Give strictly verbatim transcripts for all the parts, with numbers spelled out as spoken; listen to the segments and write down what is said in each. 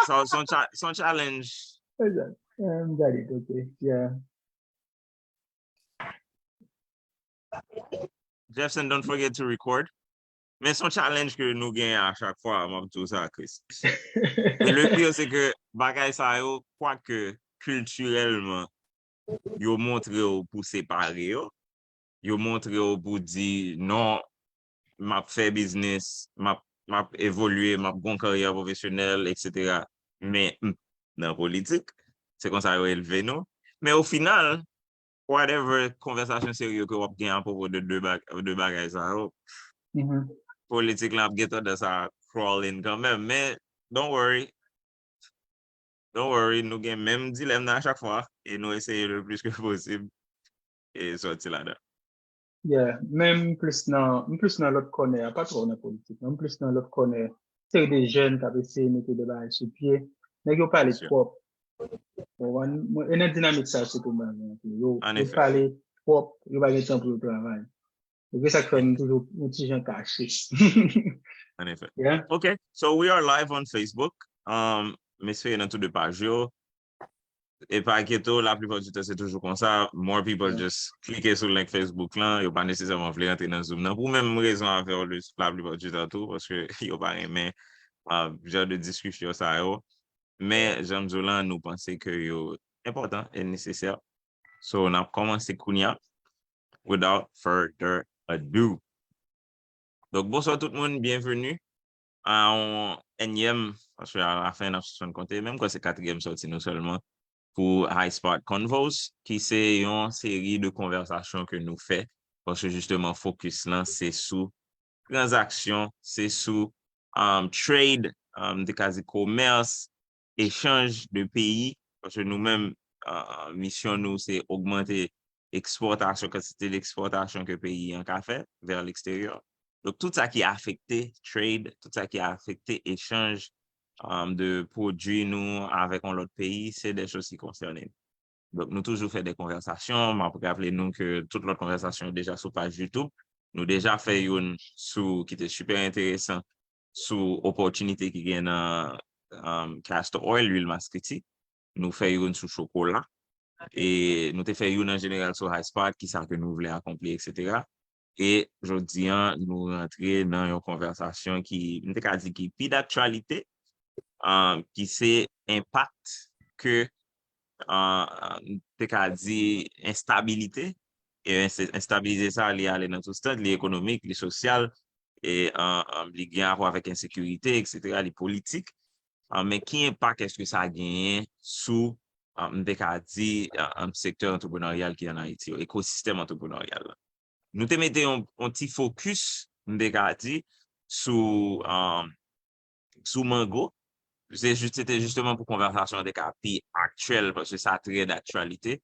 So, se yon cha- se yon challenge. Exact. Um, got it. Okay. Yeah. Jefferson, don't forget to record. Men se yon challenge ke nou gen a chak fwa, m ap di w sa, Chris. E le pire, se ke bagay sa yo, kwake kiltirèlman, yo montre w pou separe yo, yo montre w pou di, non, m ap fè biznis, m ap, m ap evolye, m ap gon karyè pwofesyonèl, etsetera. Men m nan politik, se konsa yo elve nou. Men o final, whatever konvèsasyon serye ke w ap gen apwopo de, de, bag, de bagay sa yo, Mhm. Politik la ap gen tandans a crawl in kanmenm. Men, don't worry. Don't worry, nou gen menm dilèm nan a chak fwa e nou eseye le plis ke posib e sòti ladan. Yeah, men m plis nan m plis nan lòt kònè a, pa twò nan politik, non, m plis nan lòt kònè. Seri de jèn k ap eseye mete de bagay sou pye. Nèg yo pale Sure. Twòp. Ou konprann? Mwen- E nan dinamik sa yo, se tou mwen anpil. Yo, An yo efè. Pale twòp, yo pa gen tan pou yo travay. E se sa k fè m toujou yon ti jan kache. An efè. Yeah. Ok, so we are live on Facebook. Um, m espere nan tou de paj yo. E pa enkyete w, laplipa di tan se toujou konsa. More people Yeah. just klike sou link Facebook lan. Yo pa nesesèman vle antre nan Zoom nan. Pou menm rezon avè w, le- laplipa di tan tou, paske yo pa renmen uh, jan de diskisyon sa yo. Men, jan m di w lan, nou panse ke yo enpòtan e nesesè. So, n ap kòmanse kounya. Without further ado. Donk, bonswa tout moun, byenveni a yon enyèm, paske a la fen n ap sispann konte, men m kwè se katriyèm sòti nou sèlman pou High Spot Convos, ki se yon seri de konvèsasyon ke nou fè, paske jisteman fokis lan se sou tranzaksyon, se sou um, trade, um, m te ka di komès, echanj de peyi, paske nou menm, uh, misyon nou se ogmante ekspòtasyon, kantite de ekspòtasyon ke peyi an ka fè vè leksteryè. Donk, tout sa ki afekte trade, tout sa ki afekte echanj um, de pwodui nou avèk yon lòt peyi, se de choz ki konsène nou. Donk, nou toujou fè de konvèsasyon. M ap raple nou ke tout lòt konvèsasyon yo deja sou paj YouTube. Nou deja fè youn sou ki te super enteresan sou opòtinite ki gen nan um, castor oil, lwil maskriti. Nou fè youn sou chokola. E nou te fè youn an jeneral sou High Spot, ki sa ke nou vle akonpli, etsetera. E jodi an, nou rantre nan yon konvèsasyon ki, m te ka di ki pi daktyalite, uh, ki se enpak ke, uh, m te ka di enstabilite, e ense- enstabilite sa, li ale nan tout sans, li ekonomik, li sosyal, e uh, uh, li gen rapò avèk ensekirite, etsetera, li politik. Uh, men ki enpak èske sa genyen sou, uh, m te ka di, uh, um, sektè antreprenaryal ki ann Ayiti, ekosistèm antreprenaryal la? Nou te mete yon, yon ti fokis, m te ka di, sou, um, sou mango. Se jis- se te jisteman pou konvèsasyon an te ka pi aktyèl, paske sa trè daktyalite.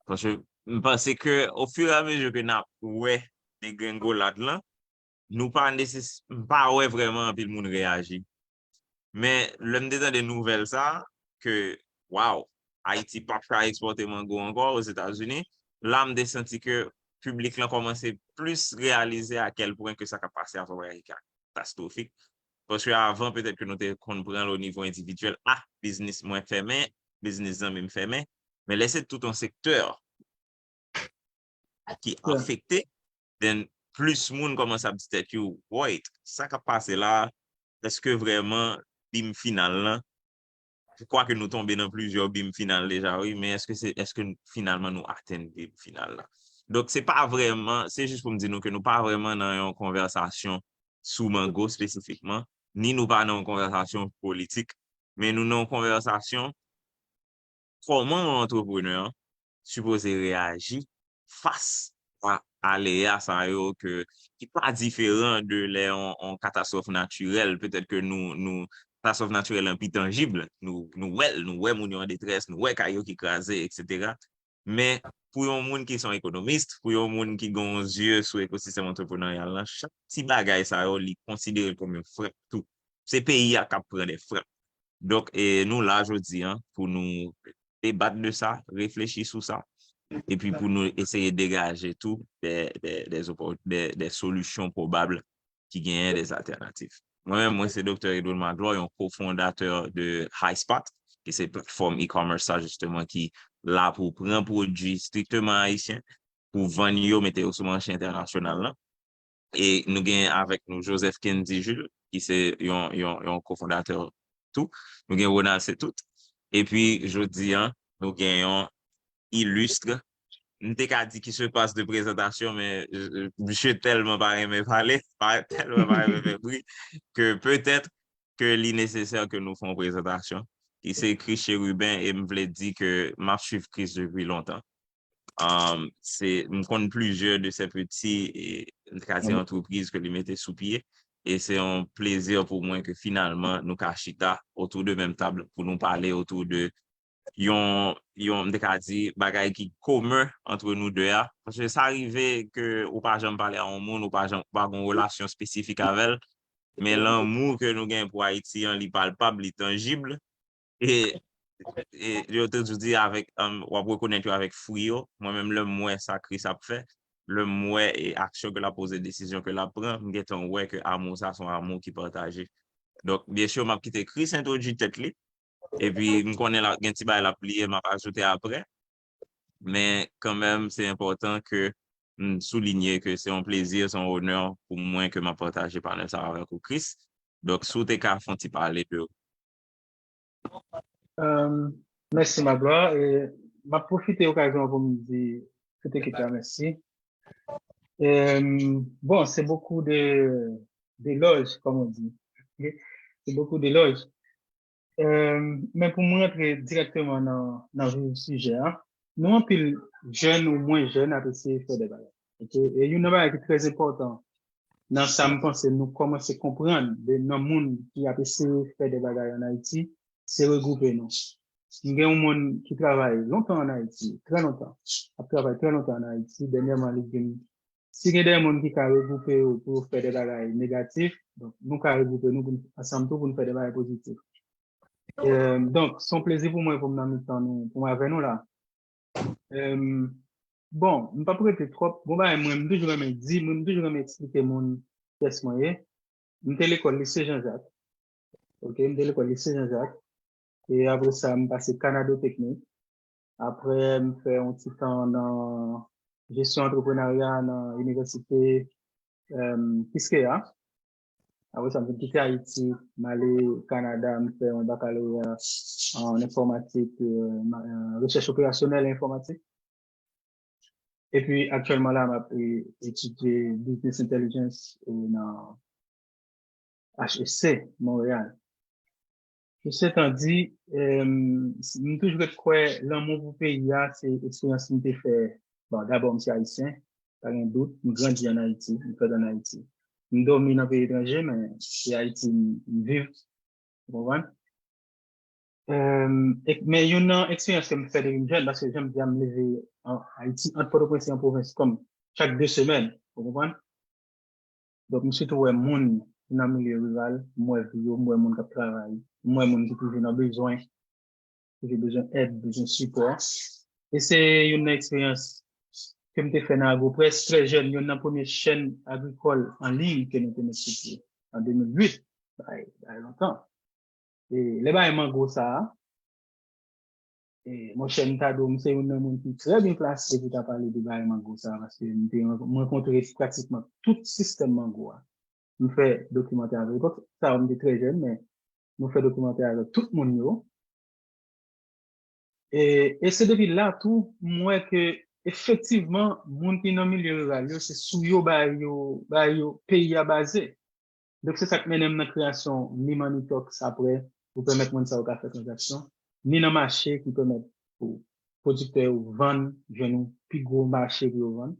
Paske m panse ke, ofiramezi ke n ap wè degrengolad lan, nou pa neses- m pa wè vrèman anpil moun reyaji. Men, lè m te tande nouvèl sa, ke, waw, Ayiti p ap ka ekspòte mango ankò Ozetazini, la, m te santi ke piblik lan kòmanse plis reyalize a kèl pwen ke sa k ap pase a fè bagay ki katastwofik. Paske avan, petèt ke nou te konn pran l o nivo endividyèl, ah, biznis mwen fèmen, biznis zanmi m fèmen, men lè se tout yon sektè ki Yeah. afekte, then plis moun kòmanse ap di tèt yo, wait, sa k ap pase la, èske vrèman bim final lan, kwake nou tonbe nan plizyè bim final deja, wi, men èske se, èske finalman nou atenn bim final la? Donk, se pa vrèman, se jis pou m di nou ke nou pa vrèman nan yon konvèsasyon sou mango espesifikman, ni nou pa nan yon konvèsasyon politik, men nou nan yon konvèsasyon kòman yon antreprenè sipoze reyaji fas a aleya sa yo ke, ki pa diferan de lè yon, yon katastwòf natirèl, petèt ke nou, nou, katastwòf natirèl lan pi tanjib, nou, nou wè l, nou wè moun yo an detrès, nou wè kay yo ki kraze, etsetera. Men pou yon moun ki se yon ekonomis, pou yon moun ki gen yon zye sou ekosistèm antreprenaryal lan, chak ti bagay sa yo, li konsidere l kòm yon frap tou. Se peyi a k ap pran de frap. Donk, e, nou la jodi an pou nou debat de sa, reflechi sou sa, epi pou nou eseye degaje tou de, de, de, opò- de, de solisyon pwobab ki genyen, de altènatif. Mwen menm, mwen se Doktè Edwin Magloire, yon kofondatè de High Spot, ki se platfòm e-commerce sa, jisteman, ki la pou pran pwodui strikteman ayisyen, pou vann yo, mete yo sou mache entènasyonal la. E nou gen avèk nou Joseph Kendy Jules, ki se yon, yon, yon kofondatè tou. Nou gen Ronald Setout. Epi, jodi a, nou gen yon ilistre. M te ka di ki se pas de prezantasyon, men euh, misye tèlman pa renmen pale, pa, tèlman pa renmen fè bri, ke petèt ke li nesesè ke nou fè yon prezantasyon. Ki se Chris Chérubin, e m vle di ke m ap swiv Chris depi lontan. Um, se, m konn plizyè de se peti, e, m te ka di, antrepriz ke li mete sou pye. E se yon plezi pou mwen ke finalman nou ka chita otou de menm tab pou nou pale otou de yon, yon, m te ka di, bagay ki komen antre nou de a. Paske sa rive ke ou pa janm pale a yon moun, ou pa janm, ou pa gen yon relasyon espesifik avè l, men lanmou ke nou gen pou Ayiti an, li palpab, li tanjib. E, e yo toujou di avèk, um, w ap rekonèt yo avèk fwi yo. Mwen menm, lè m wè sa Chris ap fè, lè m wè e aksyon ke l ap poze, desizyon ke l ap pran, m gentan wè ke amou sa se yon amou ki pataje. Donk, byen si, m ap kite Chris entwodui tèt li. Epi, m konnen l ap gen ti bagay l ap bliye, m ap ajoute apre. Men, kanmenm, se enpòtan ke m soulinye ke se yon plezi, se yon onè pou mwen ke m ap pataje panèl sa avèk ou, Chris. Donk, si w te ka fè yon ti pale de ou. Um, mèsi, Magloire. E, m ap pwofite okazyon pou m di tout ekip la mèsi. Um, bon, c'est beaucoup de d'éloges, comme on dit. Ok? C'est beaucoup d'éloges. Euh, men pou m rantre dirèkteman nan, nan vif sijè a, nou anpil jèn ou mwen jèn ap eseye fè de bagay. Ok? E youn nan bagay ki trè enpòtan nan sa m panse nou kòmanse konprann de nan moun ki ap eseye fè de bagay ann Ayiti, se regwoupe nou. M gen yon moun ki travay lontan ann Ayiti, trè lontan, ap travay trè lontan ann Ayiti, dènyèman li di m, si gen de moun ki ka regwoupe yo pou yo fè de bagay negatif, donk nou ka regwoupe nou ansanm tou pou n fè de bagay pozitif. Donk, se yon plezi pou mwen pou m nan mitan nou, pou m avè nou la. Bon, m p ap rete twòp. Gon bagay mwen, m toujou renmen di, mwen, m toujou renmen eksplike moun kiyès mwen ye. M te lekòl Lise Jan Jak. Ok, m te lekòl Lise Jan Jak. E apre sa, m pase Kanado Teknik. Apre, m fè yon ti tan nan jesyon antreprenarya nan inivèsite Kiskeya. Apre sa, m vin kite Ayiti, m ale Kanada, m fè yon bakaloreya an enfòmatik, rechèch operasyonèl e enfòmatik. Epi, aktyèlman la, m ap etidye Business Intelligence nan H E C, Montréal. Ceci étant dit, m toujou ret kwè lanmou pou peyi a se eksperyans m te fè. Bon, dabò, m se ayisyen, pa gen dout, m grandi ann Ayiti, m fèt ann Ayiti. M dòmi nan peyi etranje, men se Ayiti m viv, ou konprann? Men youn nan eksperyans ke m fè depi m jèn, paske jan m di a, m leve an Ayiti, ant Pòtoprens e an pwovens, kòm chak de semèn, ou konprann? Donk, m sitou wè moun ki nan milye riral, m wè vi yo, m wè moun k ap travay, m wè moun ki toujou nan bezwen, toujou bezwen èd, bezwen sipò. E se youn nan eksperyans ke m te fè nan Agropress, trè jèn, youn nan premye chèn agrikòl an liy ke nou te met sou pye an de mil uit, bagay lontan. E lè bagay mango sa a, e monchè, m ta di w, m se youn nan moun ki trè byen plase pou ta pale de bagay mango sa a, paske m te rankontre pratikman tout sistèm mango a. M fè dokimantè avèk, epòk sa a, m te trè jèn, men nou fè dokimantè avèk tout moun yo. E, e se depi la tou, m wè ke efektivman, moun ki nan milye riral yo, se sou yo bagay yo, bagay yo, peyi a baze. Donk, se sa k mennen m nan kreyasyon ni Money Talks apre, pou pèmèt moun sa yo ka fè tranzaksyon, ni nan mache ki pèmèt pou pwodiktè yo vann, jwenn yon pi gwo mache pou yo vann.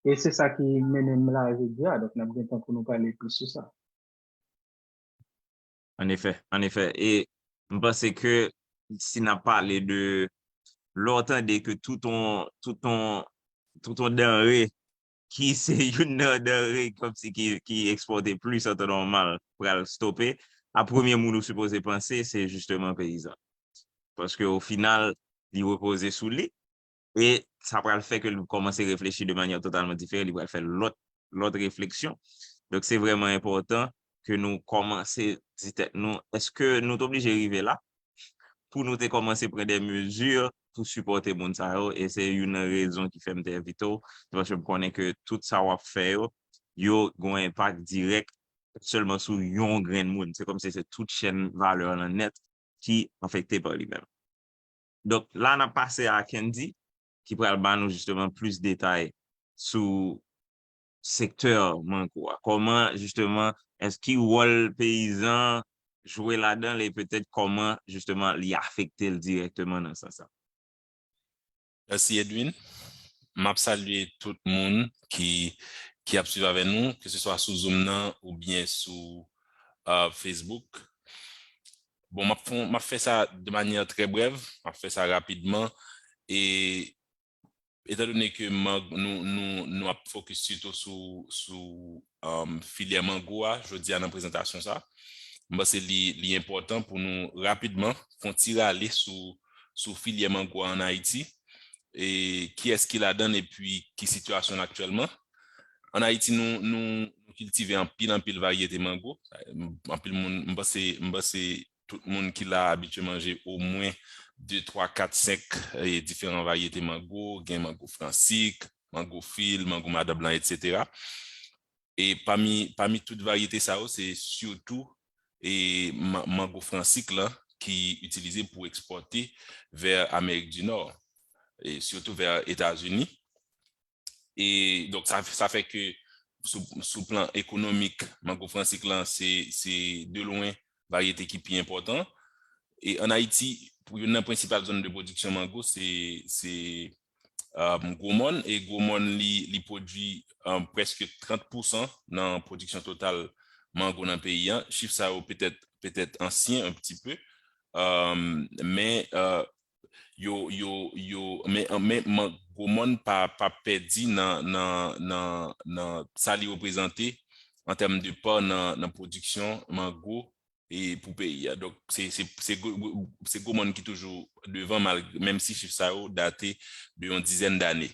E se sa ki mennen m la jodi a, donk n ap gen tan pou nou pale plis sou sa. An efè, an efè. E m panse ke si n ap pale de, lè w tande ke tout on, tout on, tout on danre ki se youn nan danre kòmsi ki, ki ekspòte plis an tan nòmal pral stope, a premye moun ou sipoze panse, se jisteman peyizan. Paske o final, li repoze sou li. E sa pral fè ke li kòmanse reflechi de manyè totalman diferan, li pral fè lòt, lòt refleksyon. Donk, se vrèman enpòtan ke nou kòmanse di tèt nou, èske nou t oblije rive la pou nou te kòmanse pran de mezi pou sipòte moun sa yo, e se youn nan rezon ki fè m te envite w, se paske m konnen ke tout sa w ap fè yo, yo gen yon enpak dirèk sèlman sou yon grenn moun. Se kòmsi se tout chèn valè lan nèt ki afekte pa li menm. Donk, la n ap pase a Kendy, ki pral ba nou jisteman plis detay sou sektè mango a. Kòman, jisteman, èske ki wòl peyizan jwe ladan l e petèt kòman, jisteman, li afekte l dirèkteman nan sans sa? Mèsi, Edwin. M ap salye tout moun ki, ki ap swiv avè nou, ke se swa sou Zoom nan oubyen sou uh, Facebook. Bon, m ap, fon, m ap fè sa de manyè trè brèv, m ap fè sa rapidman. E etandone ke nou, nou, nou ap fokis sitou sou, sou um, filyè mango a, jodi a nan prezantasyon sa, m panse li, li enpòtan pou nou rapidman fè yon ti rale sou, sou filyè mango a ann Ayiti, e kiyès ki ladan l epi ki sitiyasyon l aktyèlman. Ann Ayiti, nou, nou, nou kiltive anpil, anpil varyete mango. Anpil moun, m panse, m panse tout moun ki la abitye manje omwen de, twa, kat, senk diferan varyete mango, gen mango fransik, mango fil, mango madan blan, etsetera. E pami, pami tout varyete sa yo, se sitou e mango fransik lan ki itilize pou ekspòte vè Amerik di Nò, e sitou vè Etazini. E donk, sa, sa fè ke sou, sou plan ekonomik, mango fransik lan, se, se de lwen varyete ki pi enpòtan. E ann Ayiti, pou youn nan prensipal zòn de pwodiksyon mango, se, se um, Gwo Mòn, e Gwo Mòn li, li pwodui um, prèske trant pousan nan pwodiksyon total mango nan peyi an. Chif sa yo petèt, petèt ansyen, un petit peu, um, men uh, yo, yo, yo, men, men man, Gwo Mòn pa, pa pèdi nan, nan, nan, nan sa li reprezante an tèm de pa nan, nan pwodiksyon mango e pou peyi a. Donk, se, se, se, se Gwo Mòn ki toujou devan, malgre, menm si chif sa yo date de yon dizèn dane.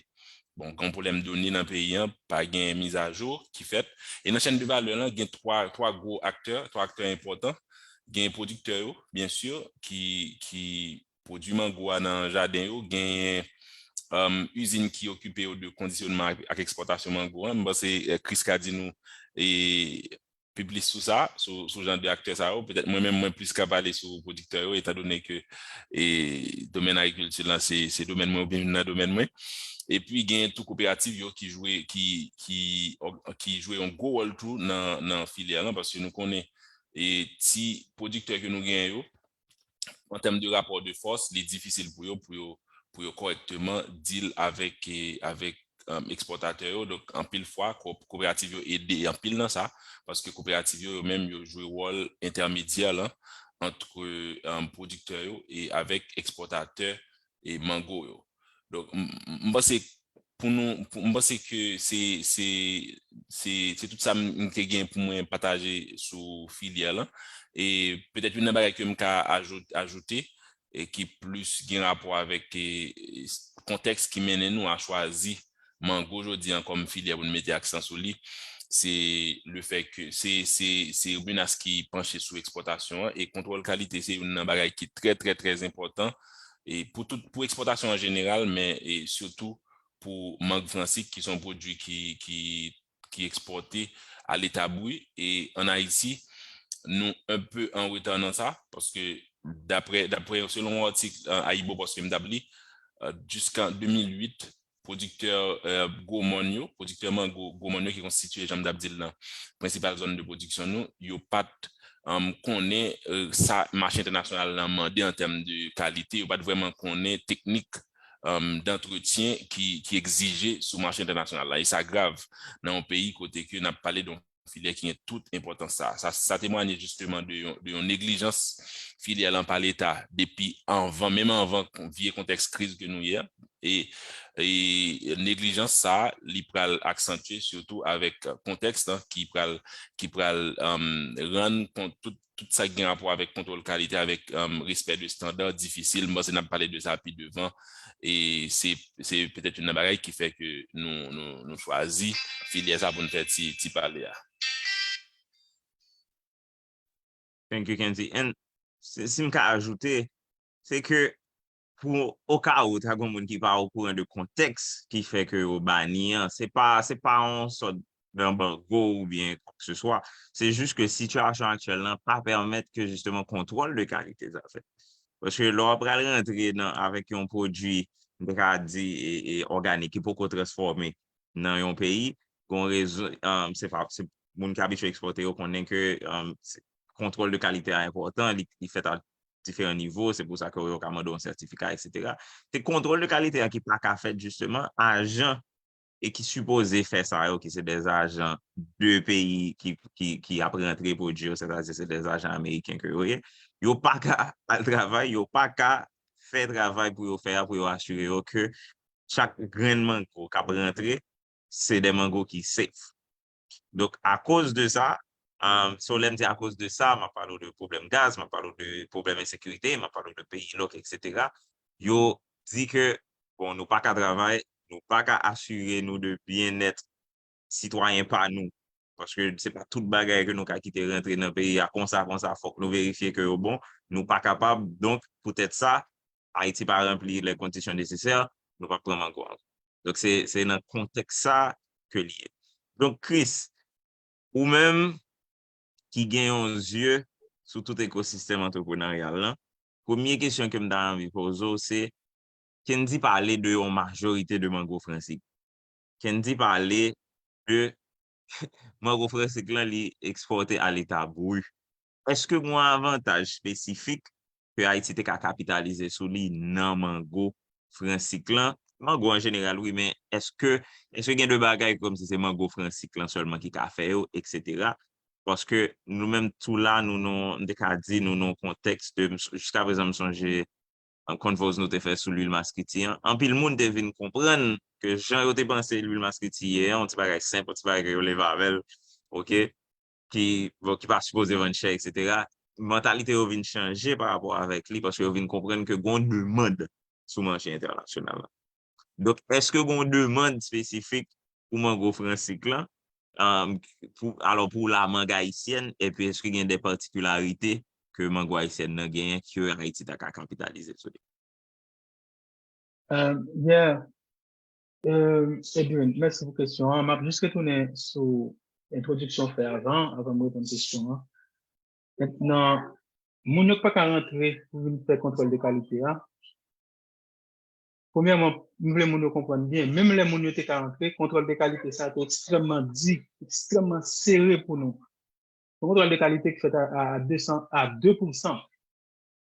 Bon, gen yon pwoblèm done nan peyi an, pa gen mizajou ki fèt. E nan chèn de valè lan, gen twa, twa gwo aktè, twa aktè enpòtan. Gen pwodiktè yo, byen si, ki, ki pwodui mango a nan jaden yo. Gen um, izin ki okipe yo de kondisyonman ak, ak ekspòtasyon mango a. M panse eh, Chris ka di nou e, pi plis sou sa, sou, sou jan de aktè sa yo. Petèt mwen menm, mwen plis ka pale sou pwodiktè yo, etandone ke e, domèn agrikilti lan se, se domèn mwen oubyen youn nan domèn mwen. Epi gen tou koperativ yo ki jwe, ki, ki, ki jwe yon gwo wòl tou nan, nan filyè lan, paske nou konnen e, ti pwodiktè ke nou genyen yo, an tèm de rapò de fòs, li difisil pou yo, pou yo, pou yo kòrèkteman deal avèk, e, avèk um, ekspòtatè yo. Donk, anpil fwa, ko, koperativ yo ede anpil nan sa, paske koperativ yo, yo menm, yo jwe wòl entèmedyè lan ant um, pwodiktè yo e avèk ekspòtatè e mango yo. Donk, m, m, m panse pou nou, pou, m panse ke se, se, se, se tout sa m, m te gen pou mwen pataje sou filyè lan. E petèt youn nan bagay ke m ka ajoute, ajoute e ki plis gen rapò avèk e, kontèks ki mennen nou a chwazi mango jodi an kòm filyè pou n mete aksan sou li, se le fè ke se, se, se Rubinas ki panche sou ekspòtasyon an e kontwòl kalite se youn nan bagay ki trè, trè, trè enpòtan e pou tout, pou ekspòtasyon an jeneral, men e sitou pou mang fransik ki se yon pwodui ki, ki, ki ekspòte a leta bri e ann Ayiti, nou un peu an reta nan sa, paske daprè, daprè selon yon atik uh, Ayibopost ke m t ap li, uh, jiska de mil uit, pwodiktè uh, Gwo Mòn yo, pwodiktè mango Gwo Mòn yo ki konstitye, jan m t ap di l lan, prensipal zòn de pwodiksyon nou, yo pa t um, konnen uh, sa mache entènasyonal lan mande an tèm de kalite, yo pa t vrèman konnen teknik um, dantretyen ki, ki egzije sou mache entènasyonal la. E sa grav nan yon peyi kote ke n ap pale de yon filyè ki gen tout enpòtans sa. Sa, sa temwaye jisteman de yon, de yon neglijans filyè lan pa Leta depi anvan, menm anvan vye kontèks kriz ke nou ye a. E, e neglijans sa, li pral aksantye sitou avèk kontèks lan ki pral, ki pral um, rann kont tout tout sa ki gen rapò avèk kontwòl kalite, avèk um, respè de estanda difisil. M panse n ap pale de sa pi devan. E se, se petèt youn nan bagay ki fè ke nou, nou, nou chwazi filyè sa pou n fè ti, ti pale a. Thank you, Kenzie. And si, si m ka ajoute, se ke pou oka ou ta gen moun ki pa okouran de kontèks ki fè ke yo bani an, se pa, se pa yon sòt d'embargo oubyen quoi que ce soit. Se jis ke sitiyasyon aktyèl lan pa pèmèt ke jisteman kontwòl de kalite sa fèt. Paske lè w pral rantre nan, avèk yon pwodui, m te ka di, e, e, òganik ki poko transfòme nan yon peyi, gon rezon, um, se pa, se moun ki abitye ekspòte yo konnen ke um, se- kontwòl de kalite a enpòtan, li, li fèt a diferan nivo, se pou sa ke yo ka mande yon sètifika, etsetera. Se kontwòl de kalite a ki pa ka fèt jisteman, ajan e ki sipoze fè sa yo, ki se de ajan de peyi ki, ki, ki ap rantre pwodui yo, sètadi se de ajan ameriken ke yo ye, yo pa ka al travay, yo pa ka fè travay pou yo fè a, pou yo asire yo ke chak grenn mango k ap rantre, se de mango ki safe. Donk, akoz de sa, um, so lè m di akoz de sa, m ap pale w de pwoblèm gaz, m ap pale w de pwoblèm ensekirite, m ap pale w de peyi lòk, etsetera. Yo di ke, bon, nou pa ka travay, nou pa ka asire nou de byennèt sitwayen pa nou. Paske se pa tout bagay ke nou ka kite rantre nan peyi a konsa, konsa, fòk nou verifye ke yo bon. Nou pa kapab. Donk, poutèt sa, Ayiti pa ranpli lè kondisyon nesesè, nou pa pran mango ankò. Donk, se, se nan kontèks sa ke li ye. Donk, Chris, ou menm ki gen yon zye sou tout ekosistèm antreprenaryal lan, premye kesyon ke m ta anvi poze w, se, Kenzie pale de yon majorite de mango fransik. Kenzie pale de mango fransik lan, li ekspòte a leta bri. Èske gen yon avantaj espesifik ke Ayiti te ka kapitalize sou li nan mango fransik lan? Mango an jeneral, wi, men èske, èske gen de bagay kòmsi se mango fransik lan sèlman ki ka fè yo, etsetera? Paske nou menm tou la, nou nan, m te ka di, nou nan yon kontèks de, jiska prezan, m sonje, um, konfrans nou te fè sou lwil maskriti an, anpil moun te vin konprann ke jan yo te panse lwil maskriti ye an, yon ti bagay senp, yon ti bagay ke yo leve avè l, oke, ki, bon, ki pa sipoze vann chè, etsetera. Mantalite yo vin chanje pa rapò avèk li, paske yo vin konprann ke gon demann sou mache entènasyonal la. Donk, èske gon demann espesifik pou mango fransik lan? Um, pou, alò, pou la mang ayisyèn, epi èske gen de patikilarite ke mango ayisyèn nan genyen ke Ayiti ta ka kapitalize sou li? Um, yeah. Um, Edwin, mèsi pou kesyon an. M ap jis retounen sou entwodiksyon w fè avan, avan m reponn kesyon an. Mentnan, moun yo k pa ka rantre pou vin fè kontwòl de kalite a, premyèman, m vle moun yo konprann byen, menm lè moun yo te ka rantre, kontwòl de kalite sa a te ekstrèmman di, ekstrèmman sere pou nou. Yon kontwòl de kalite ki fèt a, a, a de san, a de pou san.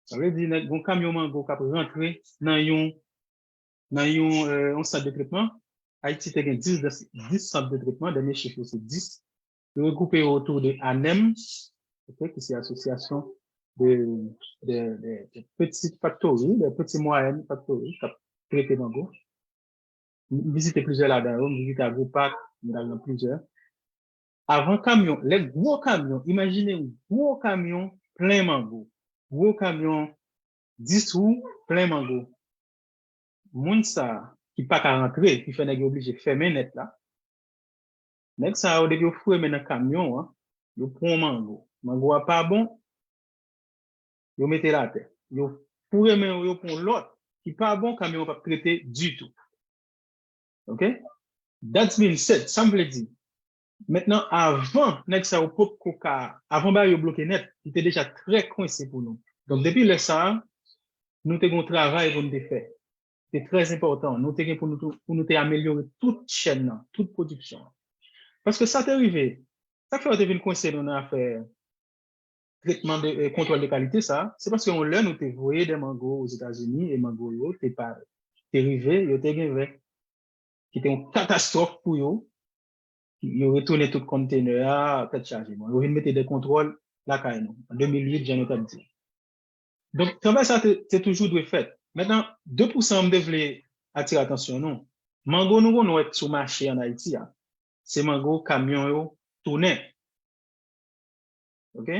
Sa vle di, nèg, yon kamyon mango k ap rantre nan yon, nan yon, euh, yon sant de tretman. Ayiti te gen dis, dis sant de tretman, dènye chif yo se dis. Yo regwoupe yo otou de ANEM, oke, ki se asosyasyon de, de, de, de peti faktori, de peti mwayèn faktori k ap trete mango. M vizite plizyè ladan yo, m vizite Agropak, m al nan plizyè. Avan kamyon, lè gwo kamyon, imajine yon gwo kamyon plen mango, gwo kamyon dis wou plen mango. Moun sa ki pa ka rantre, ki fè nèg yo oblije fèmen nèt la, nèg sa yo, depi yo foure men nan kamyon an, yo pran mango. Mango a pa bon, yo mete l atè. Yo foure men yo, yo pran lòt ki pa bon, kamyon an p ap trete ditou. Ok? That's being said, sa m vle di. Mentnan, avan nèg sa yo potko ka, avan bagay yo bloke nèt, li te deja trè kwense pou nou. Donk, depi lè sa a, nou te gen yon travay pou nou te fè. Se trè enpòtan. Nou te gen pou nou, tou- pou nou te amelyore tout chèn nan, tout pwodiksyon an. Paske sa te rive, sa k fè yo te vin kwense nou nan afè tretman de, eh, kontwòl de kalite sa, se paske yon lè nou te voye de mango Ozetazini e mango yo te pa, te rive, yo te gen vè. Ki te yon katastwòf pou yo. Yo retounen tout konntenè a, tèt chaje. Bon, yo vin mete de kontwòl lakay nou, an de mil uit, jan nou t ap di. Donk, travay sa te, te toujou dwe fèt. Mentnan, de pou san m te vle atire atansyon nou. Mango nou konn wè sou mache ann Ayiti a, se mango kamyon yo tounen. Ok?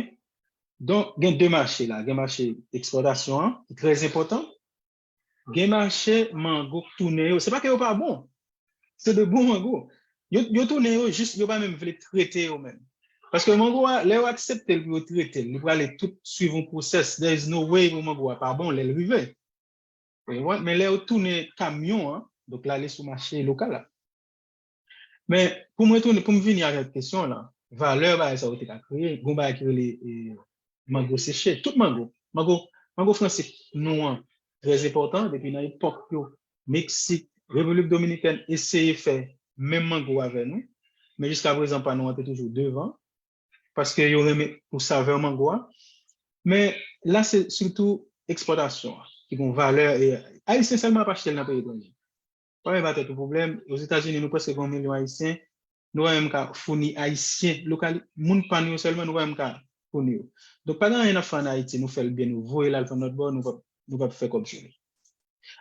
Donk, gen de mache la. Gen mache ekspòtasyon an, ki trè enpòtan. Gen mache mango k tounen yo. Se pa ke yo pa bon. Se de bon mango. Yo, yo tounen yo, jis yo pa menm vle trete yo menm. Paske mango a, lè yo aksepte l pou yo trete l, li prale tout swiv yon pwosès. There is no way pou mango a pa bon lè l rive. Ou konprann? Men lè yo tounen kamyon an, donk l ale sou mache lokal la. Men pou mwen tounen, pou m vini avèk kesyon w lan, valè bagay sa yo te ka kreye, gon bagay ki rele e, mango seche, tout mango. Mango, mango fransik nou an trè enpòtan depi nan epòk yo Meksik, Repiblik Dominikèn eseye fè menm mango avè nou, men jiska prezan pa nou an te toujou devan, paske yo renmen pou savè mango a. Men la se sitou ekspòtasyon an ki gon valè e Ayisyen sèlman ap achte l nan peyi etranje. Pa menm pa tèt ou pwoblèm. Ozetazini, nou prèske gen yon milyon Ayisyen. Nou pa menm ka founi Ayisyen lokal, moun pa nou yo sèlman, nou pa menm ka founi yo. Donk, pa gen anyen n ap fè ann Ayiti, nou fè l byen, nou voye l al fè lòt bò, nou p ap, nou p ap fè kòb sou li.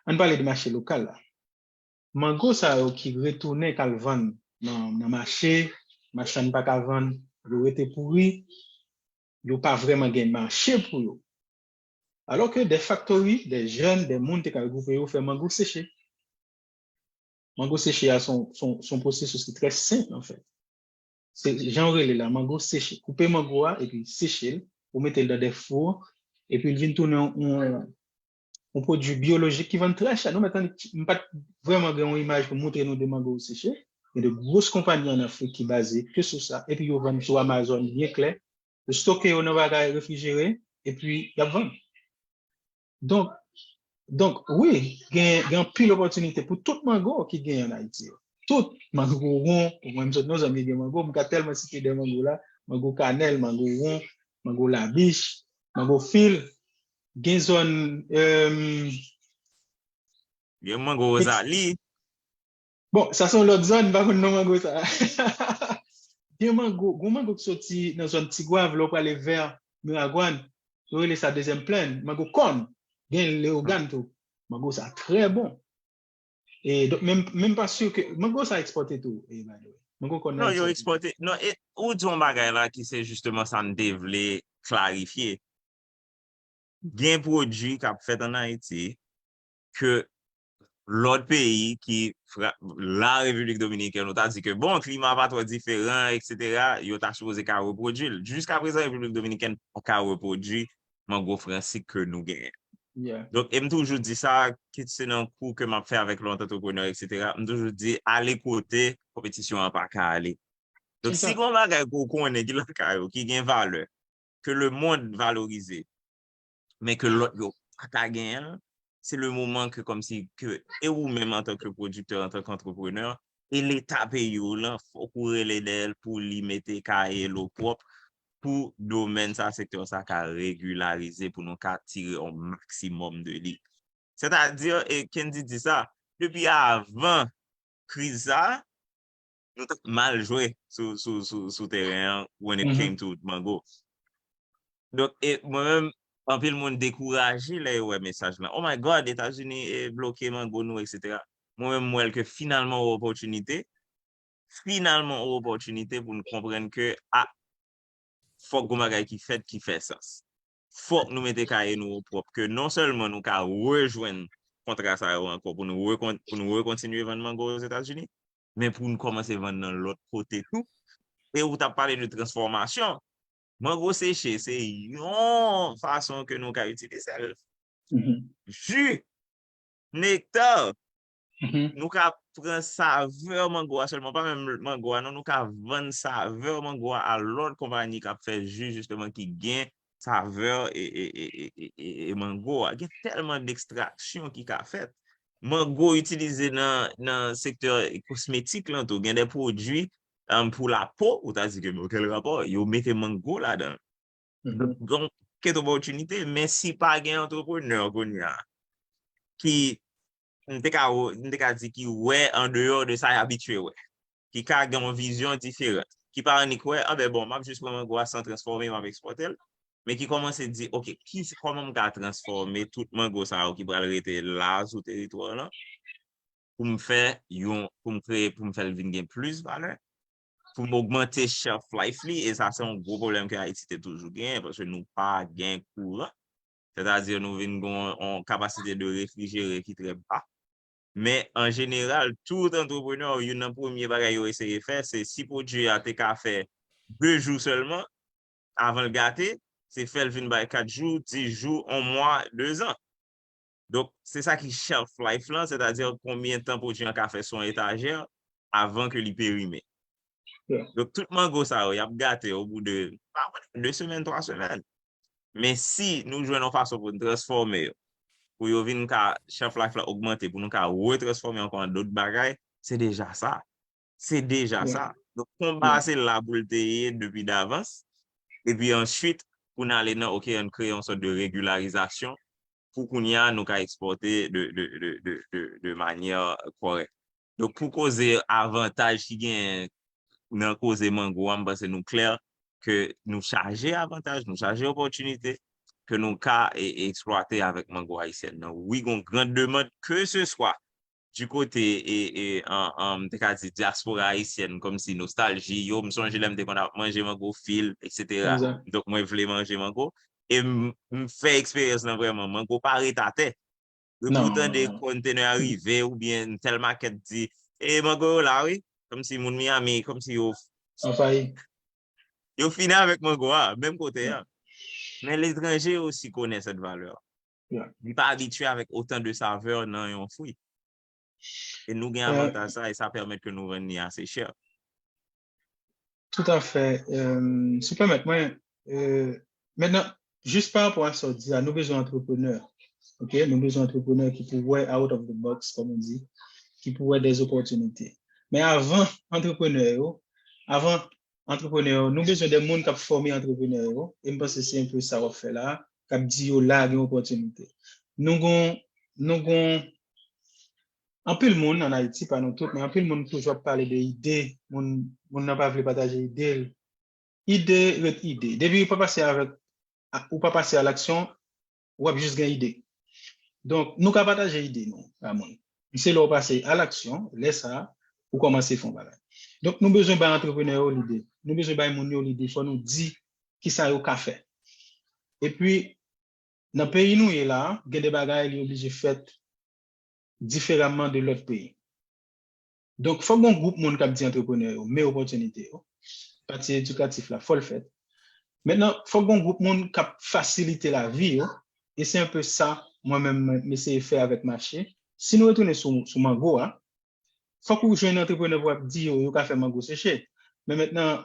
Ann pale de mache lokal la. Mango sa yo ki retounen k al vann nan, nan mache, machann pa ka vann, yo rete pouri, yo pa vrèman gen mache pou yo. Alò ke de faktori, de jèn, de moun te ka regwoupe yo fè mango seche. Mango seche a se yon, se yon, se yon pwosesis ki trè senp, anfèt. Se jan yo rele la, mango seche. Koupe mango a epi seche l, ou mete l nan de fou, epi l vin tounen yon, yon pwodui byolojik ki vann trè chè. Nou mèt annik, m pa t vrèman gen yon imaj pou montre nou de mango seche. Gen de gwos konpayi ann Afrik ki baze ke sou sa, epi yo vann sou Amazon byen klè. Yo stoke yo nan bagay refrijere, epi y ap vann. Donk, donk, wi, gen, gen anpil opòtinite pou tout mango ki gen ann Ayiti yo. Tout mango won, mwen m sot nan zòn ki gen mango, m ka tèlman site de mango la, mango kanèl, mango won, mango labich, mango fil, gen zòn, euh, Gen mango Wozali. Bon, sa se yon lòt zòn, m pa konn non mango sa. Gen mango, gon mango ki soti nan zòn Tigwav, lè w prale vè Miragwàn, yo rele sa dezyèm plèn, mango kòn. Gen Leyogàn tou. Mango sa trè bon. E donk, menm, menm pa si ke, mango sa ekspòte tou, e, by the way. Mango kòn nan Non, yo ekspòte. Non, e, ou di yon bagay la ki se jisteman sa m te vle klarifye. Gen pwodui k ap fèt ann Ayiti ke lòt peyi ki fra- la Repiblik Dominikèn, ou ta di ke bon, klima pa twò diferan, etsetera, yo ta sipoze ka repwodui l. Jiska prezan, Repiblik Dominikèn pa ka repwodui mango fransik ke nou genyen. Yeah. Donk, e m toujou di sa, kit se nan kou ke m ap fè avèk lòt antreprenè, etsetera, m toujou di, ale kote konpetisyon an pa ka ale. Donk, si Exact. Gon bagay ke w konnen ki lakay ou, ki gen valè, ke lemonn valorize, men ke lòt yo pa ka genyen l, se le moman ke kòmsi ke e ou menm antanke pwodiktè, antanke antreprenè, e Leta peyi w lan, fòk ou rele dèyè l pou li mete kaye l opwòp pou domèn sa, sektè sa ka regilarize, pou nou ka tire yon maksimòm de li. Sètadi, e Kendy di sa, depi avan kriz sa, nou t ap mal jwe sou, sou, sou, sou teren an when it Mhm. came to mango. Donk, e mwen menm, anpil moun dekouraje lè yo wè mesaj lan. Oh my God, Etazini e bloke mango nou, etsetera. Mwen menm, m wè l ke finalman yon opòtinite, finalman yon opòtinite pou n konprann ke, a, fòk gon bagay ki fèt ki fè sans. Fòk nou mete kaye nou opwòp, ke non sèlman nou ka rejwenn kontra sa yo ankò pou nou rekon- pou nou rekontinye vann mango Ozetazini, men pou nou kòmanse vann nan lòt kote tou. E ou t ap pale de transfòmasyon. Mango seche se yon fason ke nou ka itilize l. Mhm. Ji, nekta, Mhm. nou ka pran savè mango a sèlman, pa menm mango a non, nou ka vann savè mango a a lòt konpayi k ap fè ji jisteman ki gen savè e, e, e, e, e, e, e mango a. Gen tèlman dekstraksyon ki ka fèt. Mango itilize nan, nan sektè kosmetik lan tou. Gen de pwodui um, pou lapo, ou ta di ke bon, kèl rapò? Yo mete mango ladan. Mhm. Donk, kèt opòtinite, men si pa gen antreprenè kounye a, ki, m te ka, m te ka di ki wè an deyò de sa y abitye wè, ki ka gen yon vizyon diferan, ki pa annik wè, anben bon, m ap jis pran mango a san transfòme, m ap ekspòte l, men ki kòmanse di, oke, ki, kòman m ka transfòme tout mango sa yo ki pral rete la sou teritwa lan, pou m fè yon, pou m kreye, pou m fè l vin gen plis valè, pou m ogmante shelf life li, e sa se yon gwo pwoblèm ke Ayiti te toujou genyen, paske nou pa gen kouran. Sètadi nou vin gen yon, yon kapasite de refrijere ki trè ba. Men an jeneral, tout antreprenè, youn nan premye bagay yo eseye fè, se si pwodui a te ka fè de jou sèlman, avan l gate, se fè l vin bay kat jou, dis jou, yon mwa, dezan. Donk, se sa ki shelf life lan, sètadi konbyen tan pwodui an ka fè sou yon etajè avan ke li perime. Donk, tout mango sa yo, y ap gate obou de, pa konnen, de semèn, twa semèn. Men si nou jwenn yon fason pou nou transfòme yo, pou yo vin ka, shelf life la ogmante, pou nou ka retransfòme ankò an dòt bagay, se deja sa. Se deja sa. Donk, konba a se la pou l te ye depi davans. Epi answit, pou n ale nan, oke, ann kreye yon sòt de regilarizasyon pou kounye a nou ka ekspòte de, de, de, de, de, de manyè kòrèk. Donk, pou koze avantaj ki genyen nan koze mango a, m panse nou klè ke nou chaje avantaj, nou chaje opòtinite ke nou ka e, e eksplwate avèk mango ayisyèn nan. Wi, gon gran demann, ke se swa du kote, e, e, an, an, m te ka di dyaspora ayisyèn, kòmsi nostalji yo, m sonje lè m te konn ap manje mango fil, etsetera. Donk, mwen vle manje mango. E m, m fè eksperyans lan vrèman, mango pa ret atè. Depi ou tande kòntenè a rive, oubyen tèl makèt di, e mango yo la, wi. Kòmsi moun Miami, kòmsi yo, yo fini avèk mango a, menm kote a. Men letranje osi konnen sèt valè. Li pa abitye avèk otan de savè nan yon fwi. E nou gen avantaj sa, e sa pèmèt ke nou vann li ase chè. Tout à fait. Euh, si w pèmèt mwen, euh, mentnan, jis pa rapò a sa w di a, nou bezwen antreprenè. Ok, nou bezwen antreprenè ki pou wè out of the box, kòm on di, ki pou wè des opportunités. Men avan antreprenè yo, avan antreprenè yo, nou bezwen de moun k ap fòme antreprenè yo, e m panse se enpe sa w ap fè la, k ap di yo la gen opòtinite. Nou gon, nou gon, anpil moun ann Ayiti, pa nou tout, men anpil moun toujou ap pale de ide, moun, moun nan pa vle pataje ide l. Ide ret ide. Depi ou pa pase avèk, ou pa pase a laksyon, w ap jis gen ide. Donk, nou ka pataje ide nou a moun. Se lè w pase a laksyon, lè sa a, ou kòmanse fè yon bagay. Donk, nou bezwen bay antreprenè yo lide. Nou bezwen bay moun yo lide. Fò nou di kisa yo ka fè. Epi, nan peyi nou ye la a, gen de bagay li oblije fèt diferaman de lòt peyi. Donk, fòk gon gwoup moun k ap di antreprenè yo, men opòtinite yo. Pati edikatif la, fò l fèt. Mentnan, fòk gon gwoup moun k ap fasilite lavi yo, e se enpe sa, mwen menm, m eseye fè avèk mache. Si nou retounen sou, sou mango a, fòk ou jwenn antreprenè pou ap di yo, yo ka fè mango seche. Men mentnan,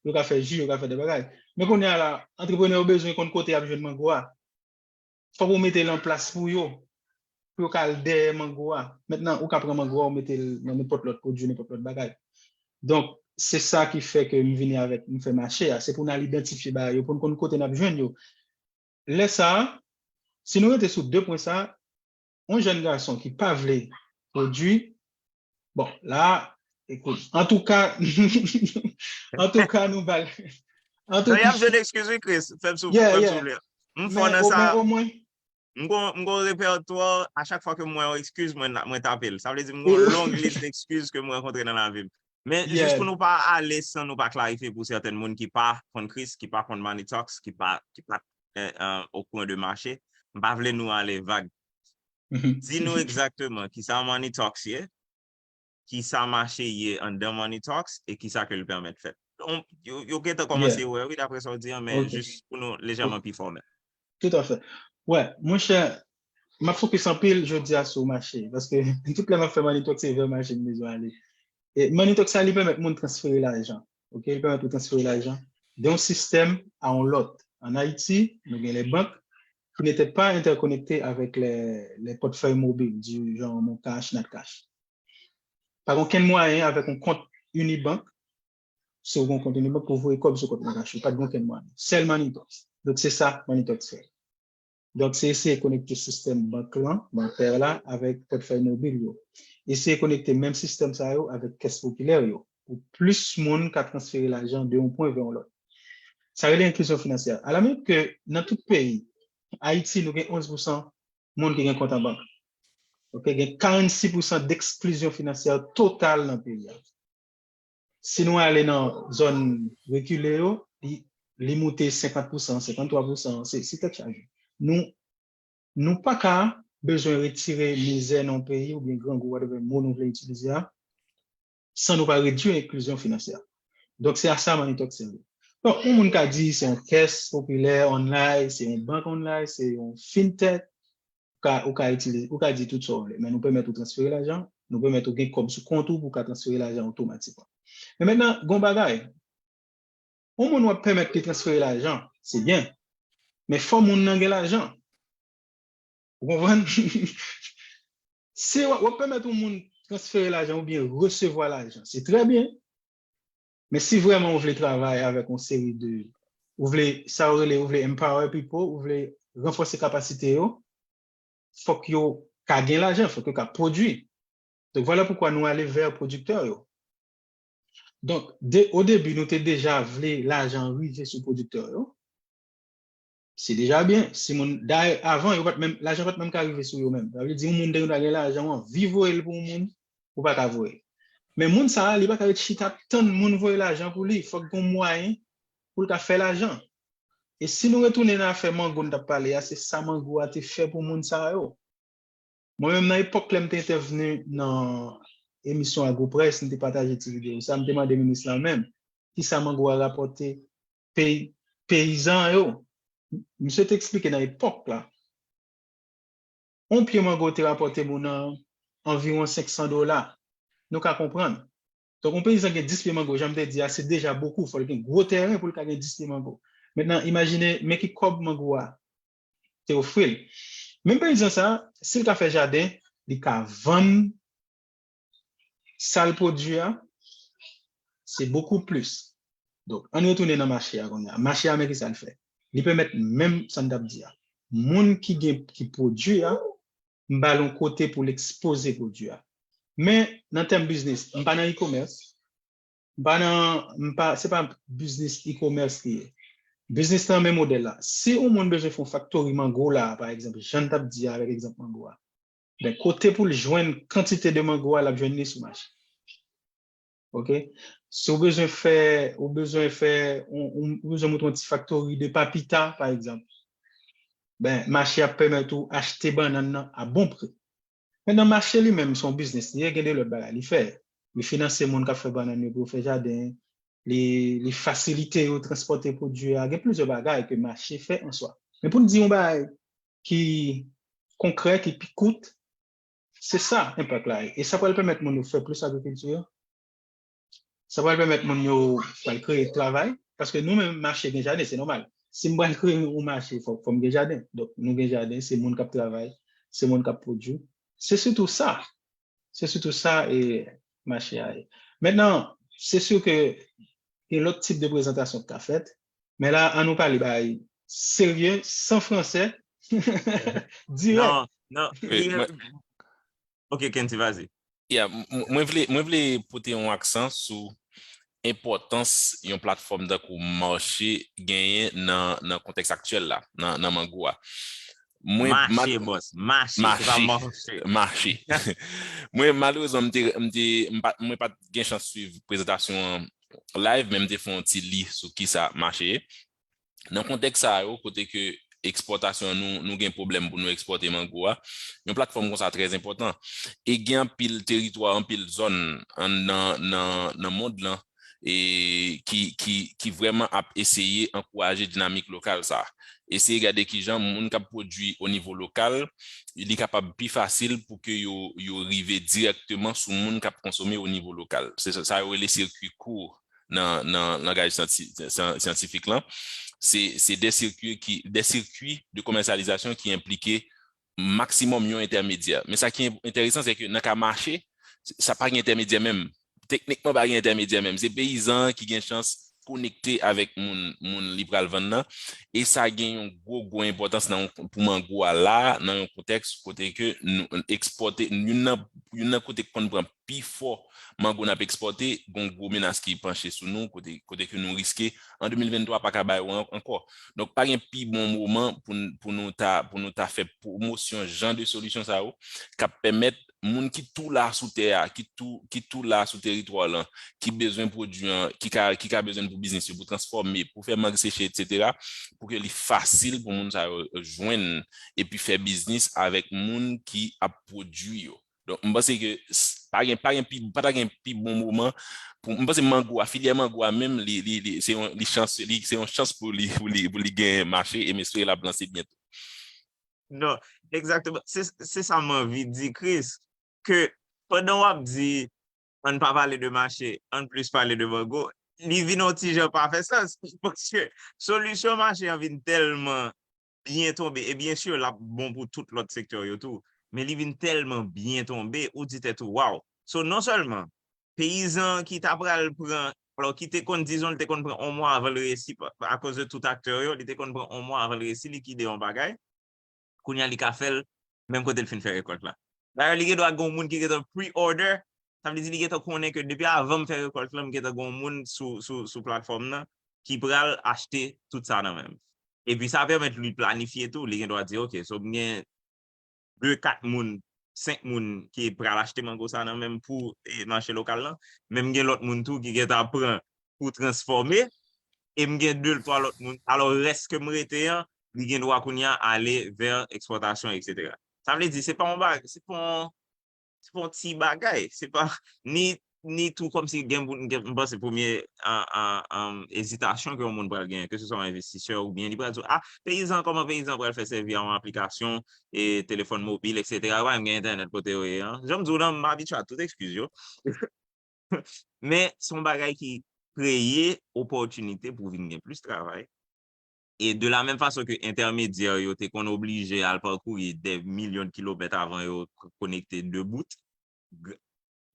yo ka fè ji, yo ka fè de bagay. Men kounye a la, antreprenè yo bezwen konn kote y ap jwenn mango a. Fòk ou mete l an plas pou yo, pou yo ka al dèyè mango a. Mentnan, ou ka pran mango a, ou mete l nan nenpòt lòt pwodui, nenpòt lòt bagay. Donk, se sa ki fè ke m vini avèk, m fè mache a. Se pou n al idantifye bagay yo, pou n konn kote n ap jwenn yo. Lè sa a, si nou rete sou de pwen sa a, yon jèn gason ki pa vle pwodui, bon, la, ekout, antouka, antouka nou ba l. Antouka, y ap jwenn ekskiz, wi, Chris. Fè m souple. M fò nan sa. M gon, m gon repètwa, a chak fwa ke m wè yon ekskiz, mwen, mwen tape l. Sa vle di m gon long lis de ekskiz ke m rankontre nan lavi m. Men jis pou nou pa ale san nou pa klarifye pou sèten moun ki pa konn Chris, ki pa konn Money Talks, ki pa, ki pa okouran de mache, m pa vle nou ale vag. Di nou egzakteman kisa Money Talks ye, kisa mache ye anndan Money Talks e kisa ke l pèmèt fèt. Yo gentan kòmanse wè wi daprè sa w di an, men jis pou nou lejèman pi fòmèl. Tout à fait. Wè, monchè, m ap fokis anpil jodi a sou mache, paske tout lè m ap fè Money Talks se vè mache m bezwen ale. E Money Talks sa li pèmèt moun transfere lajan. Ok, li pèmèt ou transfere lajan de yon sistèm a yon lòt. An Ayiti, nou gen les banques qui n'étaient pas interconnectées avec les, les portefeuilles mobiles, du genre Mon Cash, NatCash. Pa gen okenn mwayen avèk yon kont Unibank, si w gen yon kont Unibank, pou voye kòb sou kont Mon Cash ou, pa t gen okenn mwayen. Sèl Money Talks. Donk, se sa Money Talks fè. Donk, se eseye konekte sistèm bank lan, bankè la, avèk pòtfèy mobil yo. Eseye konekte menm sistèm sa yo avèk kès popilè yo, pou plis moun ka transfere lajan de yon pwen vè yon lòt. Sa rele enklizyon finansyè. Alaminit ke nan tout peyi, Ayiti, nou gen onz pousan moun ki gen kont an bank. Ok, gen karannsis pousan deksklizyon finansyè total nan peyi a. Si nou ale nan zòn rekile yo, li, li moute senkant pousan, senkanntwa pousan, se, se tèt chaje. Nou, nou pa ka bezwen retire mizè nan yon peyi oubyen grangou, whatever mo nou vle itilize a, san nou pa redui enklizyon finansyè. Donk, se a sa Money Talks sèvi. Donk, yon moun ka di se yon kès popilè online, se yon bank online, se yon fintech, ou ka, ou ka itilize, ou ka di tout sa w vle, men nou pèmèt ou transfere lajan, nou pèmèt ou gen kòb sou kont ou pou w ka transfere lajan otomatikman. Men mentnan, gon bagay, yon moun w ap pèmèt li transfere lajan, se byen, men fò moun nan gen lajan. Ou konprann? Si w ap pèmèt yon moun transfere lajan oubyen resevwa lajan, se trè byen. Men si vrèman ou vle travay avèk yon seri de, ou vle, sa yo rele, ou vle empower people, ou vle ranfòse kapasite yo, fòk yo ka gen lajan, fòk yo ka pwodui. Donk, vwala poukwa nou ale vè pwodiktè yo. Donk, de, o debi, nou te deja vle lajan rive sou pwodiktè yo. Se deja byen. Si moun, dayè, avan, yo pa t menm, lajan pa t menm ka rive sou yo menm. Sa vle di, yon moun te gen dwa gen lajan, ou anvi voye l pou yon moun, ou pa ka voye. Men moun sa a, li pa ka ret chita ap tann moun voye lajan pou li. Fòk gen yon mwayen pou l ka fè lajan. E si nou retounen nan afè mango n t ap pale a, se sa mango a te fè pou moun sa yo. Mwen menm, nan epòk lè m te entèvni nan emisyon Agropresse, m te pataje ti videyo sa, m te mande minis lan menm, kisa mango a rapòte pey-, peyizan yo. Misye te eksplike nan epòk la, yon pye mango te rapòte moun nan anviwon senk san dola. Nou ka konprann. Donk, yon peyizan gen dis pye mango, jan m te di a, se deja bokou, fò l gen gwo tèren pou l ka gen dis pye mango. Mentnan, imajine, men ki kòb mango a te ofri l. Menm peyizan sa, si l ka fè jaden, li ka vann sa l pwodui a, se bokou plis. Donk, ann retounen nan mache a kounye a. Mache a, men ki sa l fè? Li pèmèt menm sa n t ap di a. Moun ki gen, ki pwodui a, m ba l yon kote pou l ekspoze pwodui a. Men, nan tèm biznis, m pa nan e-commerce, m pa nan, m pa, se pa biznis e-commerce li ye. Biznis lan men modèl la. Si yon moun bezwen fè yon factory mango la, pa egzanp, jan n t ap di a avèk egzanp mango a, ben, kote pou l jwenn kantite de mango a, l ap jwenn li sou mache. Oke? Si w bezwen fè, ou bezwen fè, ou, ou, ou bezwen monte yon ti factory de papita, pa egzanp, ben, mache ap pèmèt ou achte bannann nan a bon pri. Mentnan, mache li menm, se yon biznis li ye, gen de lòt bagay li fè. Li finanse moun k ap fè bannann yo pou yo fè jaden, li, li fasilite yo transpòte pwodui a, gen plizyè bagay ke mache fè an swa. Men pou n di yon bagay ki konkrè, ki pi kout, se sa enpak la ye. E sa pral pèmèt moun yo fè plis agrikilti, sa pral pèmèt moun yo pral kreye travay, paske nou menm, mache gen jaden, se nòmal. Si m pral kreye yon mache, fò, fò m gen jaden. Donk, nou gen jaden, se moun k ap travay, se moun k ap pwodui. Se sitou sa. Se sitou sa e mache a ye. Mentnan, se si ke gen lòt tip de prezantasyon ki ka fèt, men la, ann nou pale bagay serye, san fransè, dirèk. Non, non. Ok, Kenty, vas-y. Yeah, mwen vle, mwen vle pote yon aksan sou enpòtans yon platfòm tankou mache genyen nan, nan kontèks aktyèl la, nan, nan mango a. Mwen, mache, bòs, mache, se pa mache. Mache. Mwen, malerezman, m te, m te, m pa, mwen pa t gen chans swiv prezantasyon an live, men m te fè yon ti li sou kisa mache ye. Nan kontèks sa yo, kote ke ekspòtasyon nou, nou gen pwoblèm pou nou ekspòte mango a, yon platfòm konsa trè enpòtan. E gen anpil teritwa, anpil zòn nan, nan, nan mond lan e ki, ki, ki vrèman ap eseye ankouraje dinamik lokal sa. Eseye gade kijan moun k ap pwodui o nivo lokal, li kapab pi fasil pou ke yo, yo rive dirèkteman sou moun k ap konsome o nivo lokal. Se sa yo rele sirkui kout nan, nan langaj syantifik lan. Se, se de sirkui ki, de sirkui de komèsyalizasyon ki enplike maksimòm yon entèmedyè. Men sa ki enteresan, se ke nan ka mache, sa pa gen entèmedyè menm. Teknikman, pa gen entèmedyè menm. Se peyizan ki gen chans konekte avèk moun, moun li pral vann nan. E sa gen yon gwo, gwo enpòtans nan, pou mango a la, nan yon kontèks kote ke nou ekspòte, youn nan, youn nan kote k konn pran pi fò mango n ap ekspòte, gon gwo menas ki panche sou nou, kote, kote ke nou riske, an de mil venntwa pa ka bay yo ankò. Donk, pa gen pi bon moman pou, pou nou ta, pou nou ta fè pwomosyon jan de solisyon sa yo, k ap pèmèt moun ki tou la sou tè a, ki tou, ki tou la sou teritwa lan, ki bezwen pwodui an, ki ka, ki ka bezwen pou biznis yo, pou transfòme, pou fè mang seche, etsetera, pou ke li fasil pou moun sa yo jwenn epi fè biznis avèk moun ki ap pwodui yo. Donk, m panse ke pa gen, pa gen pi, pa ta gen pi bon moman pou, m panse mango a, filyè mango a menm, li, li, li, se yon, li chans, li, se yon chans pou li, pou li, pou li gen mache, e m espere l ap lanse byento. Non, egzakteman. Se, se sa m anvi di, Chris, ke pandan w ap di, ann pa pale de mache, ann plis pale de mango, li vin yon ti jan pa fè sans. Paske solisyon mache an vin tèlman byen tonbe, e byen si l ap bon pou tout lòt sektè yo tou, men li vin tèlman byen tonbe, ou di tèt ou, waw. So, non sèlman peyizan ki ta pral pran, alò ki te konn, dizon, li te konn pran yon mwa avan l reyisi, akoz de tout aktè yo, li te konn pran yon mwa avan l reyisi likide yon bagay, kounye a li ka fè l menm kote l fin fè rekòlt la. Dayè, li gen dwa gen yon moun ki gentan pre-order, sa vle di li gentan konnen ke depi avan m fè rekòlt la, m gentan gen yon moun sou, sou, sou platfòm nan ki pral achte tout sa nan men m. Epi sa pèmèt li planifye tou, li gen dwa di, ok, so m gen de, kat moun, senk moun ki pral achte mango sa nan men m pou e, mache lokal lan, men m gen lòt moun tou ki gentan ap pran pou transfòme, e m gen de, twa lòt moun. Alò, rès ke m rete an, li gen dwa kounye a ale vè ekspòtasyon, etsetera. Sa vle di, se pa yon bagay, se pa yon, se pa yon ti bagay, se pa ni, ni tou kòmsi gen, gen, m panse premye an, an, an, ezitasyon ke yon moun pral genyen, ke se swa yon envestisè oubyen li pral di, ah, peyizan, kòman peyizan pral fè sèvi a yon aplikasyon e telefòn mobil, etsetera. Yo pa menm gen entènèt kote yo ye an. Jan m di w lan, m abitye a tout ekskiz yo. Men, se yon bagay ki kreye opòtinite pou vin gen plis travay. E de la menm fason ke entèmedyè yo te konn oblije al pakouri dè milyon de kilomèt avan yo konekte de bout,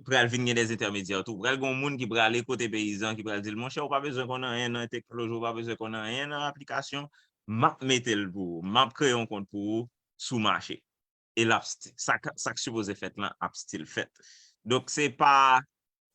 pral vin gen dè entèmedyè tou. Pral gen yon moun ki prale kote peyizan ki pral di l, monchè, ou pa bezwen konn anyen nan teknoloji, ou pa bezwen konn anyen nan aplikasyon, m ap mete l pou ou, m ap kreye yon kont pou ou sou mache. E l ap, sa, sa k sipoze fèt lan ap still fèt. Donk, se pa,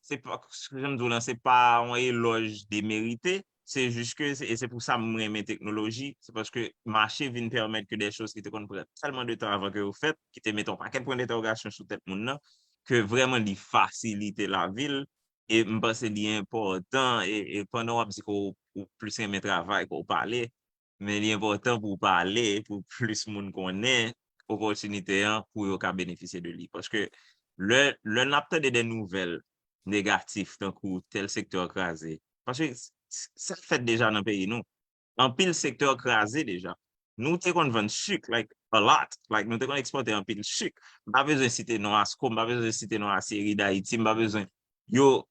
se pa, jan m di w lan, se pa yon elòj demerite, se jis ke, e se pou sa m renmen teknoloji, se paske mache vin pèmèt ke de choz ki te konn pran tèlman de tan avan ke yo fèt, ki te mete yon pakèt pwen dentèwogasyon sou tèt moun nan, ke vrèman li fasilite lavi l, e m panse li enpòtan, e, e pandan w ap di ke w, ou plis renmen travay ke w pale, men li enpòtan pou w pale, pou plis moun konnen opòtinite an, pou yo ka benefisye de li. Paske lè, lè n ap tande de nouvèl negatif, tankou tèl sektè kraze, paske sa fèt deja nan peyi nou. Anpil sektè kraze deja. Nou te konn vann sik, like, a lot. Like, nou te konn ekspòte anpil sik. M pa bezwen site non Asco, m pa bezwen site non Aciérie d'Haïti, m pa bezwen. Yo,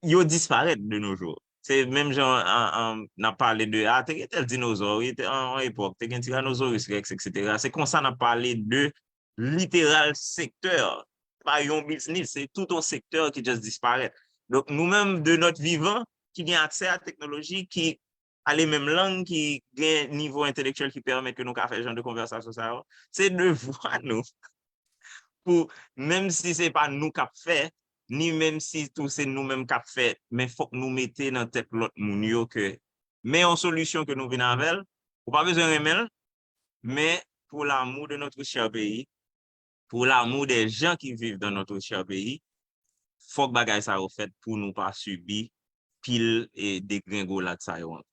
yo disparèt de nos jours. Se menm jan an, an, n ap pale de, ah, te gen tèl dinozò, wi, te, an, an epòk, te gen Tyrannosaurus rex, etsetera. Se konsa n ap pale de literal sektè. Se pa yon biznis, se tout yon sektè ki just disparèt. Donk, nou menm, de notre vivant, ki gen aksè a teknoloji, ki pale menm lang, ki gen nivo entelektyèl ki pèmèt ke nou ka fè jan de konvèsasyon sa yo, se devwa nou pou, menm si se pa nou k ap fè, ni menm si tou se nou menm k ap fè, men fòk nou mete nan tèt lòt moun yo ke men yon solisyon ke nou vin avè l, ou pa bezwen renmen l, men pour l'amour de notre cher pays, pour l'amour des gens qui vivent dans notre cher pays, fòk bagay sa yo fèt pou nou pa sibi pil e degrengolad sa yo ankò.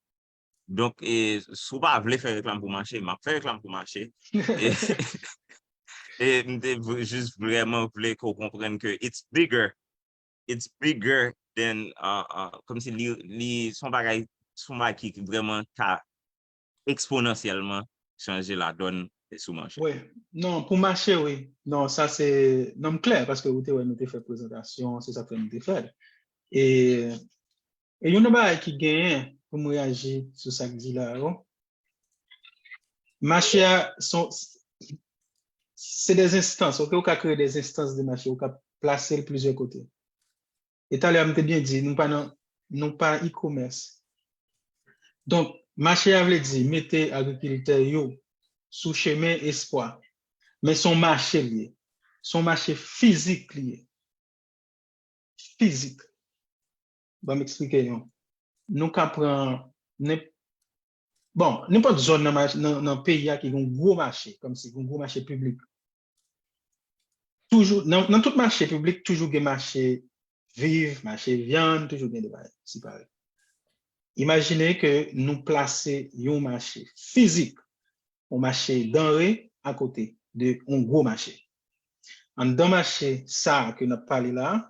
Donk, e, si w pa vle fè reklam pou mache, m ap fè reklam pou mache. E, e m te v- jis vrèman vle ke w konprann ke it's bigger. It's bigger than, uh, uh, kòmsi li, li se yon bagay, se yon bagay ki vrèman ka eksponansyèlman chanje ladòn sou mache. Wi. Non, pou mache, wi. Non, sa se, non, m klè, paske ou te wè nou te fè prezantasyon, se sa k fè nou te fè l. E, e youn nan bagay ki genyen pou m reyaji sou sa k di la yo, mache a, se, se de enstans, ok, ou ka kreye de enstans de mache, ou ka plase l plizyè kote. E talè a m te byen di, nou pa nan, nou pa e-commerce. Donk, mache a vle di mete agrikiltè yo sou chemen espwa. Men se yon mache l ye. Se yon mache fizik li ye. Fizik. Ban m eksplike yon. Nou ka pran nenp- bon, nenpòt zòn nan, mach- nan, nan peyi a ki gen yon gwo mache, kòmsi gen yon gwo mache piblik. Toujou, nan, nan tout mache piblik, toujou gen mache viv, mache vyann, toujou gen de bagay separe. Imajine ke nou plase yon mache fizik, yon mache danre akote de yon gwo mache. anndan mache sa a ke n ap pale la a,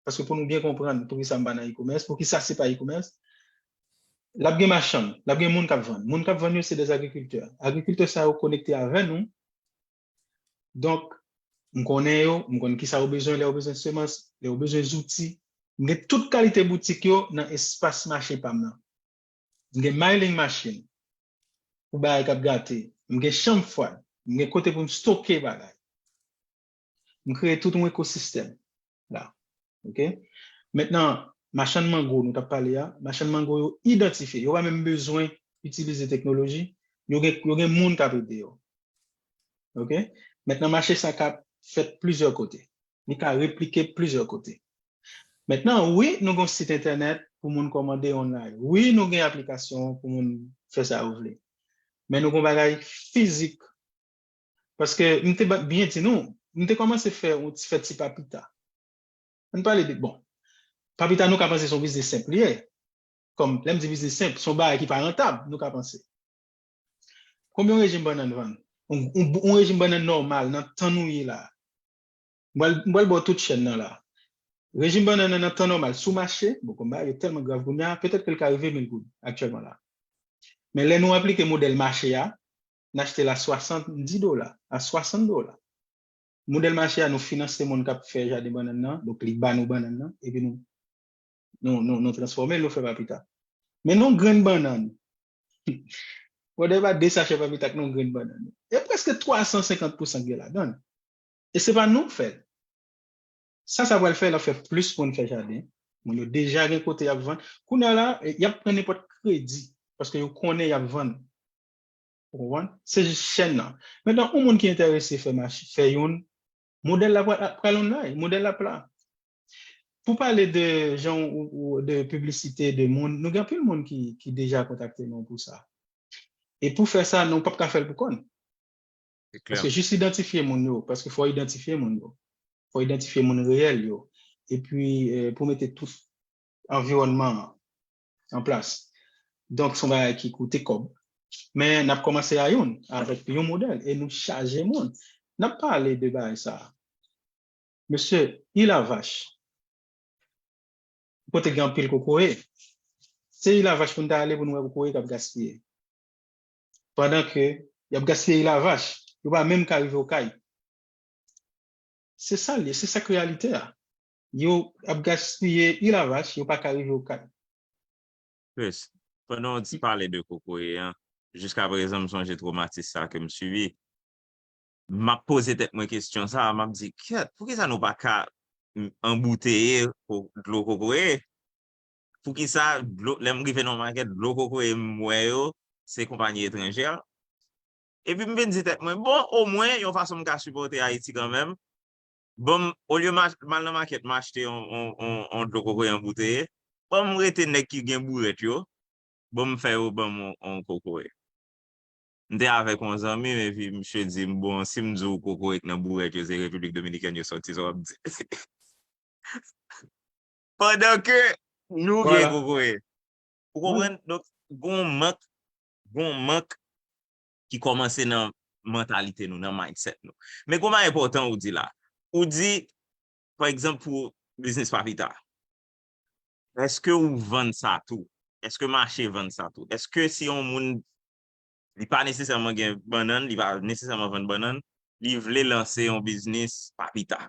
paske pou nou byen konprann poukisa m pa nan e-commerce, poukisa se pa e-commerce, l ap gen machann, l ap gen moun k ap vann. Moun k ap vann yo se dè agrikiltè. Agrikiltè sa yo konekte avè nou. Donk, m konnen yo, m konn kisa yo bezwen, lè yo bezwen semans, lè yo bezwen zouti. M gen tout kalite boutik yo nan espas mache pa m nan. M gen milling machine pou bagay k ap gate. M gen chanm fwad. M gen kote pou m stoke bagay. M kreye tout yon ekosistèm la. Oke? Mentnan, machann mango nou t ap pale a, machann mango yo idantifye. Yo pa menm bezwen itilize teknoloji. Yo gen, yo gen moun k ap ede yo. Oke? Mentnan, mache sa ka fèt plizyè kote. Li ka replike plizyè kote. Mentnan, wi, nou gen sit entènèt pou moun kòmande online. Wi, nou gen aplikasyon pou moun fè sa yo vle. Men nou gen bagay fizik. Paske m te ba- byen di nou, m te kòmanse fè yon ti, fè ti papita. Ann pale de, bon, papita nou ka panse se yon biznis senp li ye. Kòm, lè m di biznis senp, se yon bagay ki pa rantab, nou ka panse. Konbyen yon rejim bannann vann? Yon, yon, yon rejim bannann nòmal nan tan nou ye la. M pral, m pral ba w tout chèn nan la. Rejim bannann nan nan tan nòmal sou mache, bon, kòm bagay yo tèlman grav kounye a, petèt ke l ka rive mil goud aktyèlman la. Men lè nou aplike modèl mache a, n achte l a swasanndis dola, a swasant dola. Modèl mache a, nou finanse moun k ap fè jaden bannann nan, donk li ba nou bannann nan, epi nou, nou, nou, nou transfòme l, nou fè papita. Men yon grenn bannann, whatever, de sachè papita ak yon grenn bannann. E prèske twa san senkant pousan k gen ladan l. E se pa nou k fè l. Sa sa pral fè, l ap fè plis moun fè jaden. Moun yo deja gen kote y ap vann. Kounye a la, y ap pran nenpòt kredi, paske yo konnen y ap vann. Ou konprann? Se jis chèn nan. Mentnan, yon moun ki enterese fè mach-, fè youn, modèl la pral, pral online, modèl la pla. Pou pale de jan ou, ou, de piblisite de moun, nou gen anpil moun ki, ki deja kontakte nou pou sa. E pou fè sa, nou p ap ka fè l pou kò n. Se klè. Paske jis idantifye moun yo, paske fò idantifye moun yo. Fò idantifye moun reyèl yo. Epi, eh, pou mete tout anviwònman an an plas. Donk, se yon bagay ki koute kòb. Men n ap kòmanse a youn, avèk yon modèl, e nou chaje moun. N ap pale de bagay sa a. Mesye, Île à Vache, kote gen anpil kokoye. Se Île à Vache pou n ta ale pou n wè kokoye k ap gaspiye. Pandan ke y ap gaspiye Île à Vache, yo pa menm ka rive Okay. Se sa l ye, se sa k reyalite a. Yo ap gaspiye Île à Vache, yo pa ka rive Okay. Chris, pandan w di pale de kokoye an, jiskaprezan m sonje twomatis sa ke m sibi. M ap poze tèt mwen kesyon sa a, m ap di, kèt, poukisa nou pa ka m- anbouteye ko- dlo kokoye? Poukisa dlo, lè m rive nan makèt, dlo kokoye m wè yo, se konpayi etranjè? Epi m vin di tèt mwen, bon, omwen, yon fason m ka sipòte Ayiti kanmenm, ban m, olye m al nan makèt, m achte yon, yon, yon, yon dlo kokoye anbouteye, ban m rete nèg ki gen bourèt yo, ban m fè yo ban m yon, yon kokoye. M te avèk yon zanmi m, epi misye di m, bon, si m di w kokoye k nan bourèt yo, se Repiblik Dominikèn yo sòti, sa w ap di. Pandan ke nou gen kokoye. Ou konprann? Donk, gon mank, gon mank ki kòmanse nan mantalite nou, nan mindset nou. Men gon bagay enpòtan ou di la. Ou di, pa egzanp, pou biznis papita. Èske ou vann sa tou? Èske mache vann sa tou? Èske si yon moun, li pa nesesèman gen bannann, li pa nesesèman vann bannann, li vle lanse yon biznis papita?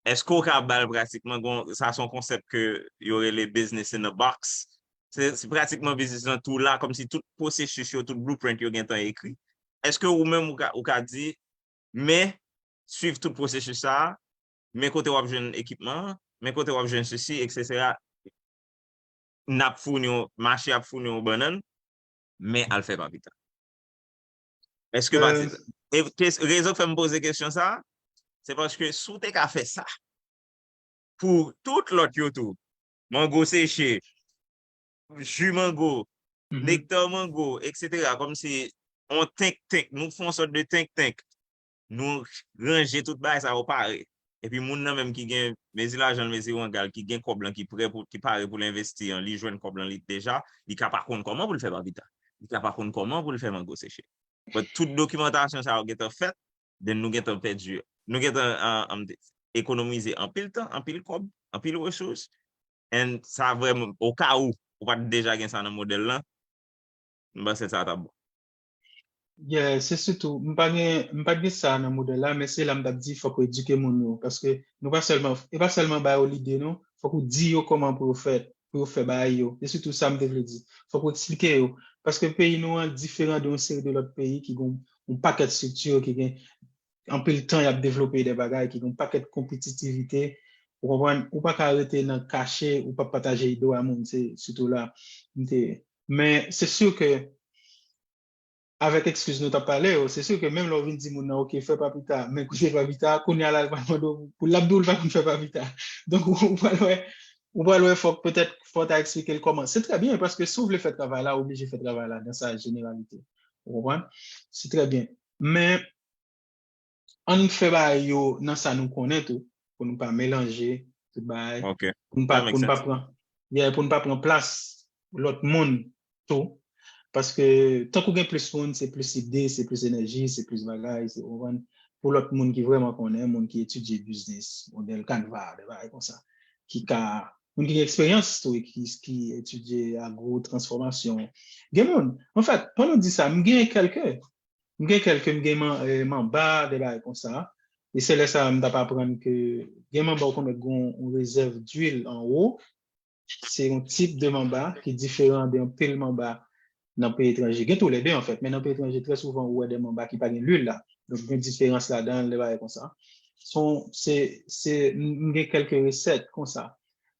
Èske w ka ba l pratikman, gon, sa se yon konsèp ke yo rele business in a box. Se, se pratikman biznis lan tou la, kòmsi tout pwosesis yo, tout blueprint yo gentan ekri. Èske ou menm ou ka, ou ka di, men, swiv tout pwosesis sa a, men kote w ap jwenn ekipman an, men kote w ap jwenn sesi, etsetera. N ap founi w, mache ap founi w bannann, men al fè papita. Èske pa se sa? E kes- rezon k fè m poze kesyon sa a, se paske si w te ka fè sa pou tout lòt yo tou, mango seche, ji mango, nekta mango, etsetera, kòmsi on think tank, nou fè yon sòt de think tank, nou ranje tout bagay sa yo pare. Epi moun nan menm ki gen mezi lajan l, mezi wanga l, ki gen kòb lan, ki prè pou, ki pare pou l envesti an, li jwenn kòb lan li deja, li ka pa konn kòman pou l fè papita. Li ka pa konn kòman pou l fè mango seche. But tout dokimantasyon sa yo gentan fèt, then nou gentan pèdi nou gentan ekonomize anpil tan, anpil kòb, anpil resous. And sa vrèman, o ka ou ou pa t deja gen sa nan modèl lan, m panse sa t ap bon. Yeah, se sitou, m pa gen, m pa t gen sa nan modèl la, men se la m t ap di fòk ou edike moun yo, paske nou pa sèlman, e pa sèlman ba yo lide non, fòk ou di yo kòman pou yo fè, pou yo fè bagay yo, se sitou sa m te vle di, fòk ou eksplike yo, paske peyi nou an diferan de yon seri de lòt peyi ki gen yon pakèt estrikti, ki gen anpil tan y ap devlope de bagay, ki gen yon pakèt konpetitivite, ou konprann, ou pa ka rete nan kache, ou pa pataje ide w a moun, se sitou la m te, men se si ke avèk ekskiz nou t ap pale yo, se si ke menm lè w vin di moun nan, oke, fè papita, men koute papita, kounye a la, l pral mande w pou l ap di w l pa konn fè papita. Donk, ou pral wè, ou pral wè fòk petèt, fò w ta eksplike l kòman. Se trè byen, paske si w vle fè travay la, ou oblije fè travay la, nan sa jeneralite. Ou konprann? Se trè byen. Men, ann fè bagay yo nan sa nou konnen tou, pou nou pa melanje tout bagay, pou nou pa, pou nou pa pran, yeah, pou nou pa pran plas lòt moun tou. Paske tank ou gen plis moun, se plis ide, se plis enèji, se plis bagay, se konprann. Pou lòt moun ki vrèman konnen, moun ki etidye biznis, modèl Canva, de bagay konsa, ki ka, moun ki gen eksperyans tou e ki, ki etidye agro transfòmasyon. Gen moun, anfèt, pandan w di sa, m gen kèlke, m gen kèlke, m gen man, eh, manba, de bagay konsa. E se lè sa a m t ap aprann ke gen manba ou konn wè gen yon rezèv dwil anwo. Se yon tip de manba ki diferan de anpil manba nan peyi etranje. Gen toulède, anfèt, men nan peyi etranje, trè souvan, ou wè de manba ki pa gen lwil la. Donk, gen diferans ladan l, de bagay konsa. Se, se, m gen kèlke resèt konsa.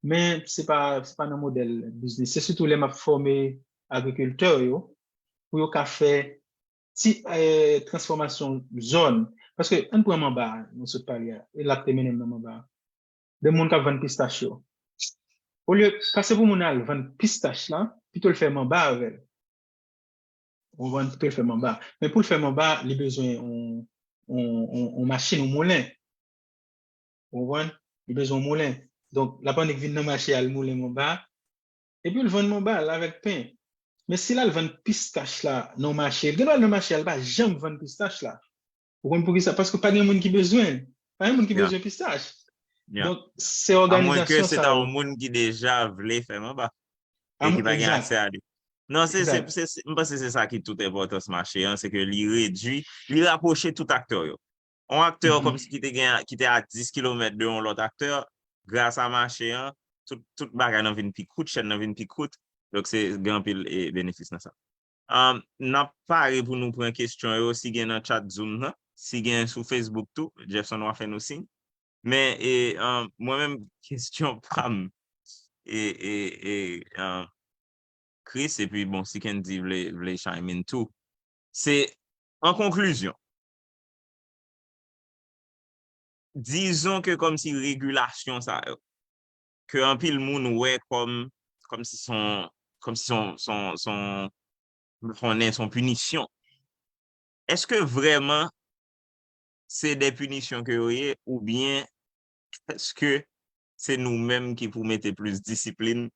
Men se pa, se pa nan modèl biznis. Se sitou lè m ap fòme agrikiltè yo, pou yo ka fè ti eh, transfòmasyon zòn. Paske, ann pran manba, nou sot pale a, e l ap te mennen m nan manba. De moun k ap vann pistach yo. Olye, pase pou moun al vann pistach la, pito l fè manba avè l. Ou konprann? Pito l fè manba. Men pou l fè manba, li bezwen yon, yon, yon, yon machin, yon moulen. Ou konprann? Li bezwen yon moulen. Donk, l ap annik vin nan mache al moulen manba, epi l vann manba l avèk pen. Men si l al vann pistach la nan yon mache, l gen dwa al nan mache a, l pa janm vann pistach la. Ou konn poukisa? Paske pa gen moun ki bezwen l. Pa gen moun ki bezwen pistach. Donk, se òganizasyon sa yo. Amwenke se ta yon moun ki deja vle fè manba e ki pa gen aksè a li. Non, se, se, se, se, m panse se sa ki tout enpòtans mache an, se ke li redui, li rapwoche tout aktè yo. Yon aktè kòmsi ki te gen, ki te a dis kilomèt de yon lòt aktè, gras a mache an, tout, tout bagay nan vin pi kout, chèn nan vin pi kout. Donk, se gen anpil e, benefis nan sa. Um, n ap pare pou nou pran kesyon yo, si gen nan chat Zoom nan, si gen sou Facebook tou, Jefferson w a fè nou siy. Men, e, um, mwen menm, kesyon pa m, e, e, e, um, Chris, epi bon, si Kendy vle, vle chime in tou, se, an konklizyon, dizon ke kòmsi regilasyon sa yo, ke anpil moun wè kòm, kòmsi son, kòmsi son, son, son, konnen son pinisyon. Èske vrèman se de pinisyon ke yo ye, oubyen èske se nou menm ki pou mete plis disiplin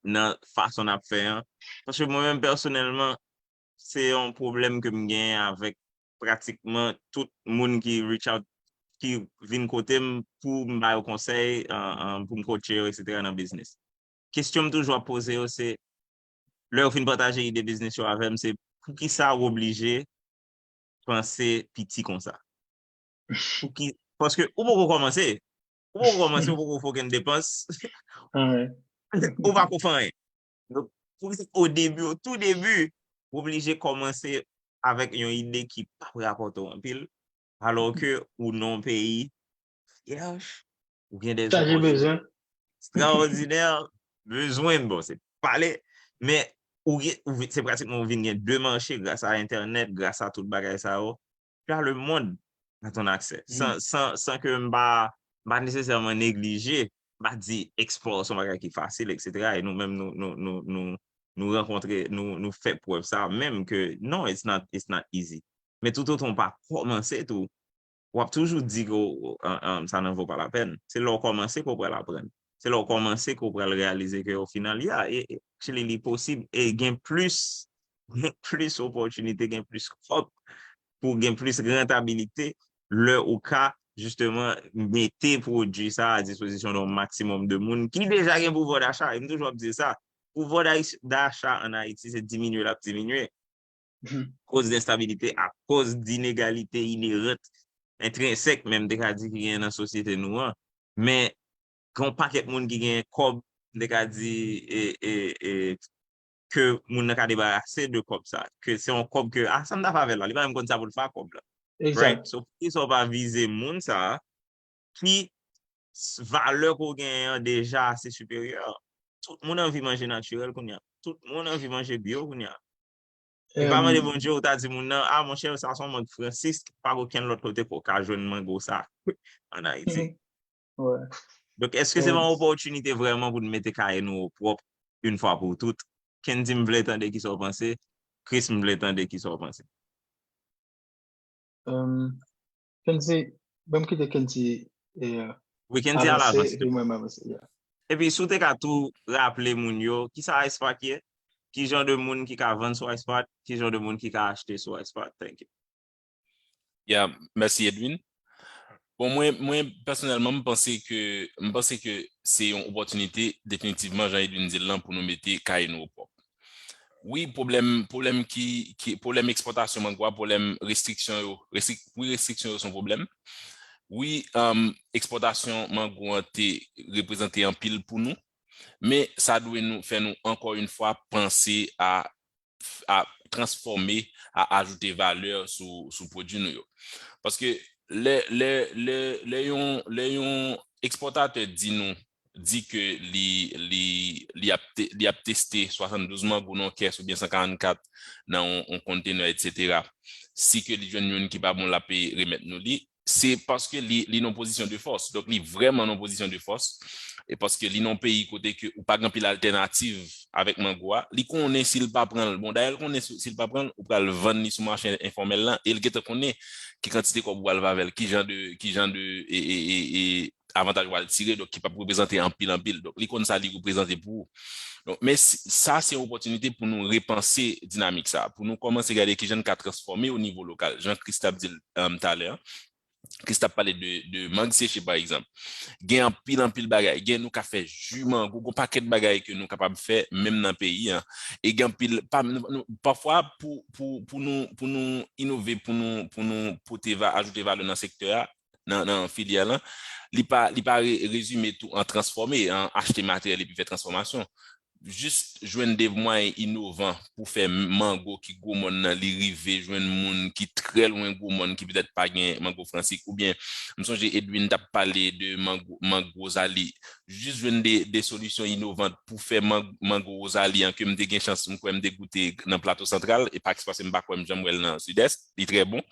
nan fason n ap fè an? Paske mwen menm pèsonèlman, se yon pwoblèm ke m genyen avèk pratikman tout moun ki reach out, ki vin kote m pou m ba yo konsèy, pou m coache yo, etsetera nan biznis. Kesyon m toujou ap poze yo se, lè yo fin pataje ide biznis yo avè m, se poukisa w oblije panse piti konsa? Pouki, paske ou poko kòmanse. Ou poko kòmanse, ou poko fè okenn depans. Ou pa ko fè anyen. Donk, poukisa o debi, o tou debi, ou oblije kòmanse avèk yon ide ki p ap rapòte w anpil, alò ke ou nan yon peyi vyèj, ou gen de opòtinite ekstraòdinè, bezwen, bon, se pale, men ou gen, ou, se pratikman ou vin gen de mache gras a entènèt, gras a tout bagay sa yo. Dans le monde, à ton accès. San, san, san ke m pa, m pa nesesèman neglije, m pa di ekspò se yon bagay ki fasil, etsetera. E nou menm, nou, nou, nou, nou, nou rankontre, nou, nou fè prèv sa menm ke non, it's not, it's not easy. Men toutotan w pa kòmanse tou, w ap toujou di ke w, an, an, sa nan vo pa lapèn. Se lè w kòmanse ke w pral aprann. Se lè w kòmanse ke w pral reyalize ke o final, yeah, e, e, actually, li posib e gen plis, gen plis opòtinite, gen plis kòb pou gen plis rantabilite lè ou ka, jisteman, mete pwodui sa a a dispozisyon de yon maksimòm de moun ki deja gen pouvwa dacha. E m toujou ap di sa, pouvwa dacha ann Ayiti, se diminye l ap diminye. Koz de enstabilite, akoz de inegalite inerant, entrensèk, menm, te ka di, ki genyen nan sosyete nou an. Men, gen yon pakèt moun ki gen kòb, m te ka di, e, e, e, ke moun nan ka debarase de kòb sa. Ke se yon kòb ke, ah, sa m ta fè avè l la, li pa menm konn sa pou l fè ak kòb la. Right? So, poukisa w pa vize moun sa a ki s- valè ke w genyen an deja ase siperyè? Tout moun anvi manje natirèl kounye a. Tout moun anvi manje byo kounye a. Ou pa mande Bondye, ou ta di moun nan, ah, monchè, sa se yon mank Francis, pa gen okenn lòt kote ke w ka jwenn mango sa ann Ayiti. Donk, èske se pa yon opòtinite vrèman pou n mete kaye nou opwòp yon fwa pou tout? Kendy, m vle tande kisa w panse. Chris, m vle tande kisa w panse. Um, Kendy, ban m kite Kendy. Wi, Kendy, al avan, silvouplè. Epi, si w te ka tou raple moun yo, kisa Ice Park ye? Ki jan de moun ki ka vann sou Ice Park? Ki jan de moun ki ka achte sou Ice Park? Thank you. Yeah, mèsi Edwin. Bon, mwen, mwen pèsonèlman, m panse ke, m panse ke se yon opòtinite, definitivman, jan Edwin di l lan, pou nou mete kaye nou opwòp. Wi, pwoblèm, pwoblèm ki, ki, pwoblèm ekspòtasyon mango a, pwoblèm restriksyon yo, restrik, wi, restriksyon yo se yon pwoblèm. Wi, um, ekspòtasyon mango an te reprezante anpil pou nou, men sa dwe nou, fè nou, ankò yon fwa, panse a a transfòme, a ajoute valè sou, sou pwodui nou yo. Paske lè, lè, lè, lè yon, lè yon ekspòtatè di nou, di ke li, li, li ap, li ap teste swasanndouz mango nan yon kès oubyen san karannkat nan yon, yon kontenè, etsetera. Si ke li jwenn youn ki pa bon, l ap remèt nou li. Se paske li, li nan pozisyon de fòs. Donk, li vrèman nan pozisyon de fòs. E paske li nan peyi kote ke ou pa gen anpil altènativ avèk mango a, li konnen si l pa pran l, bon, dayè l konnen si, si l pa pran l, ou pral vann li sou mache enfòmèl lan, e l gentan konnen ki kantite kòb ou pral avè l, ki jan de, ki jan de e, e, e, e avantaj ou pral tire, donk ki p ap reprezante anpil, anpil. Donk, li konn sa li reprezante pou ou. Donk, men sa, se yon opòtinite pou nou repanse dinamik sa, pou nou kòmanse gade ki jan n ka transfòme o nivo lokal. Jan Chris t ap di l um, talè, Chris t ap pale de, de mang seche, pa egzanp. Gen anpil, anpil bagay. Gen nou ka fè ji mango, gon pakèt bagay ke nou kapab fè, menm nan peyi an. E gen anpil, pa, nou, pafwa, pou, pou, pou, nou, pou nou inove, pou nou, pou nou pote, va, ajoute valè nan sektè a, nan, nan filyè lan, li pa, li pa re, rezime tou an transfòme, an achte materyèl epi fè transfòmasyon. Jis jwenn de mwayen inovan pou fè mango ki gwo mòn nan, li rive jwenn moun ki trè lwen gwo mòn, ki petèt pa gen mango Fransisk, oubyen m sonje Edwin t ap pale de mango, mango Wozali. Jis jwenn de, de solisyon inovan pou fè mango Wozali an, ke m te gen chans, m kwè m te goute nan Plato Santral, e pa eksprè paske m pa kwè m janm wè l nan Sidès, li trè bon.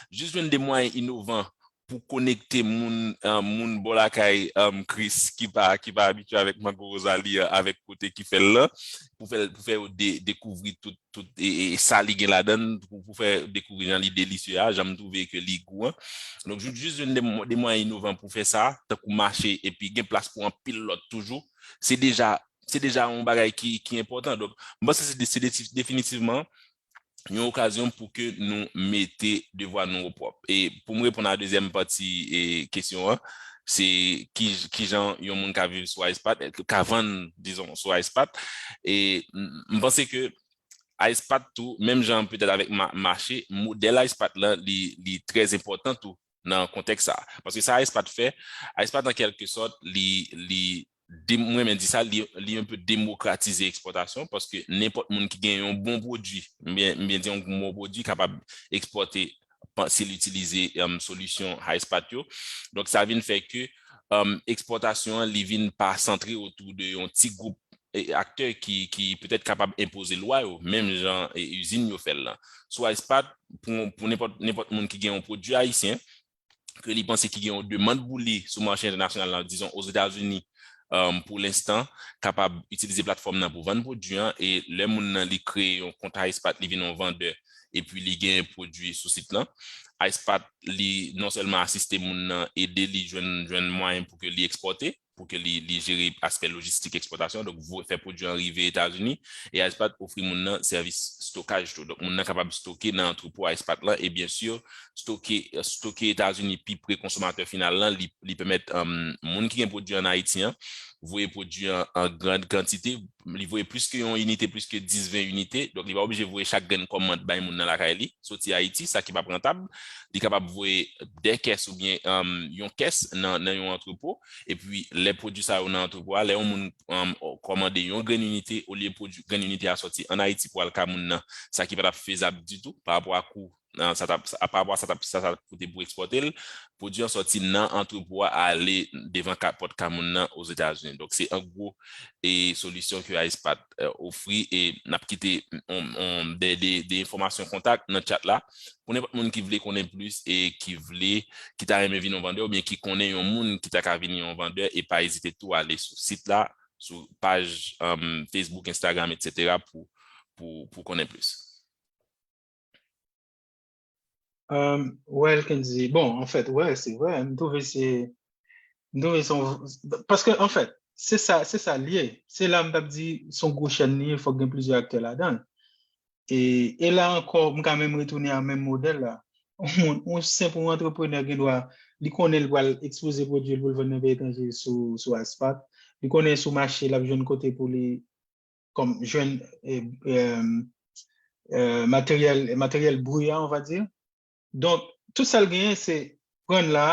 Jis jwenn de mwayen inovan pou konekte moun, moun bò lakay Chris ki pa, ki pa abitye avèk mango Wozali an, avèk kote ki fè l lan, pou fè, pou fè yo de, dekouvri tout, tout e, e, sa li gen ladan l, pou, pou fè dekouvri jan li delisye a, jan m twouve ke li gou an. Donk, jis, jis jwenn de, de mwayen inovan pou fè sa, tankou mache, epi gen plas pou anpil lòt toujou, se deja, se deja yon bagay ki, ki enpòtan. Donk, m panse se, se definitivman yon okazyon pou ke nou mete devwa nou opwòp. E pou m reponn a dezyèm pati e kesyon an, se ki, ki jan yon moun ka viv sou Ice Park, ka vann, dizon, sou Ice Park. E m panse ke Ice Park tou, menm jan petèt avèk mache, modèl Ice Park lan, li, li trè enpòtan tou nan kontèks sa. Paske sa Ice Park fè, Ice Park an kèlke sòt, li, li de, mwen menm di sa, li, li un peu demokratize ekspòtasyon, paske nenpòt moun ki gen yon bon pwodui, m byen, m byen di yon bon pwodui kapab ekspòte si l itilize um, solisyon Ice Park yo. Donk, sa vin fè ke um, ekspòtasyon an, li vin pa santre otou de yon ti gwoup e, aktè ki, ki petèt kapab enpoze lwa yo, menm jan e, izin yo fè l lan. Sou Ice Park, pou, pou nenpòt, nenpòt moun ki gen yon pwodui ayisyen, ke li panse ki gen yon demann pou li sou mache entènasyonal la, dizon, Ozetazini, um, pou lenstan, kapab itilize platfòm nan pou vann pwodui an, e lè moun nan li kreye yon kont Ice Park, li vin yon vandè, epi li gen pwodui sou sit lan. Ice Park, li non sèlman asiste moun nan, ede li jwenn, jwenn mwayen pou ke li ekspòte, pou ke li, li jere aspè lojistik ekspòtasyon, donk vo-, fè pwodui an rive Etazini, e Icepath ofri moun nan sèvis stokaj tou. Donk moun nan kapab stoke nan antrepo Icepath lan, e byen si, stoke, stoke Etazini pi pre konsomatè final lan, li, li pèmèt, um, moun ki gen pwodui an Ayiti an, voye pwodui an, an gran kantite, li voye plis ke yon inite, plis ke dis, ven inite, donk li pa oblije voye chak grenn kòmand bay moun nan lakay li, soti Ayiti, sa ki p ap rantab, li kapab voye de kès oubyen, um, yon kès nan, nan yon antrepo, epi lè pwodui sa yo nan antrepo a, lè yon moun, um, kòmande yon grenn inite, olye pwodui, grenn inite a sòti an Ayiti pou al ka moun nan, sa ki pa t ap fezab ditou pa rapò a kou, uh, sa t ap, sa, pa rapò a sa t ap, sa, sa t ap koute pou ekspòte l, pwodui an sòti nan antrepo a ale devan ka, pòt ka moun nan Ozetazini. Donk, se an gwo e solisyon ke Icepath, uh, ofri, e n ap kite on, on, de, de, de enfòmasyon kontak nan chat la. Pou nenpòt moun ki vle konnen plis e ki vle, ki ta renmen vin yon vandè oubyen ki konnen yon moun ki ta ka vin yon vandè, e pa ezite tou ale sou sit la, sou paj, um, Facebook, Instagram, etsetera pou, pou, pou konnen plis. Um, well, Kenzie, bon, anfèt, wè, se vre, m twouve se, m twouve se yon, paske, anfèt, se sa, se sa l ye. Se la m t ap di, se yon gwo chèn li ye, fòk gen plizyè aktè ladan l. E, e la ankò, m ka menm retounen a menm modèl la. Yon moun, yon senp yon antreprenè gen dwa, li konnen l pral ekspoze pwodui l pou l vann nan peyi etranje sou, sou Icepath. Li konnen sou mache, l ap jwenn kote pou li kòm jwenn, e, e, e, materyèl, materyèl bri a, on va dire. Donk, tout sa l genyen, se pran l la,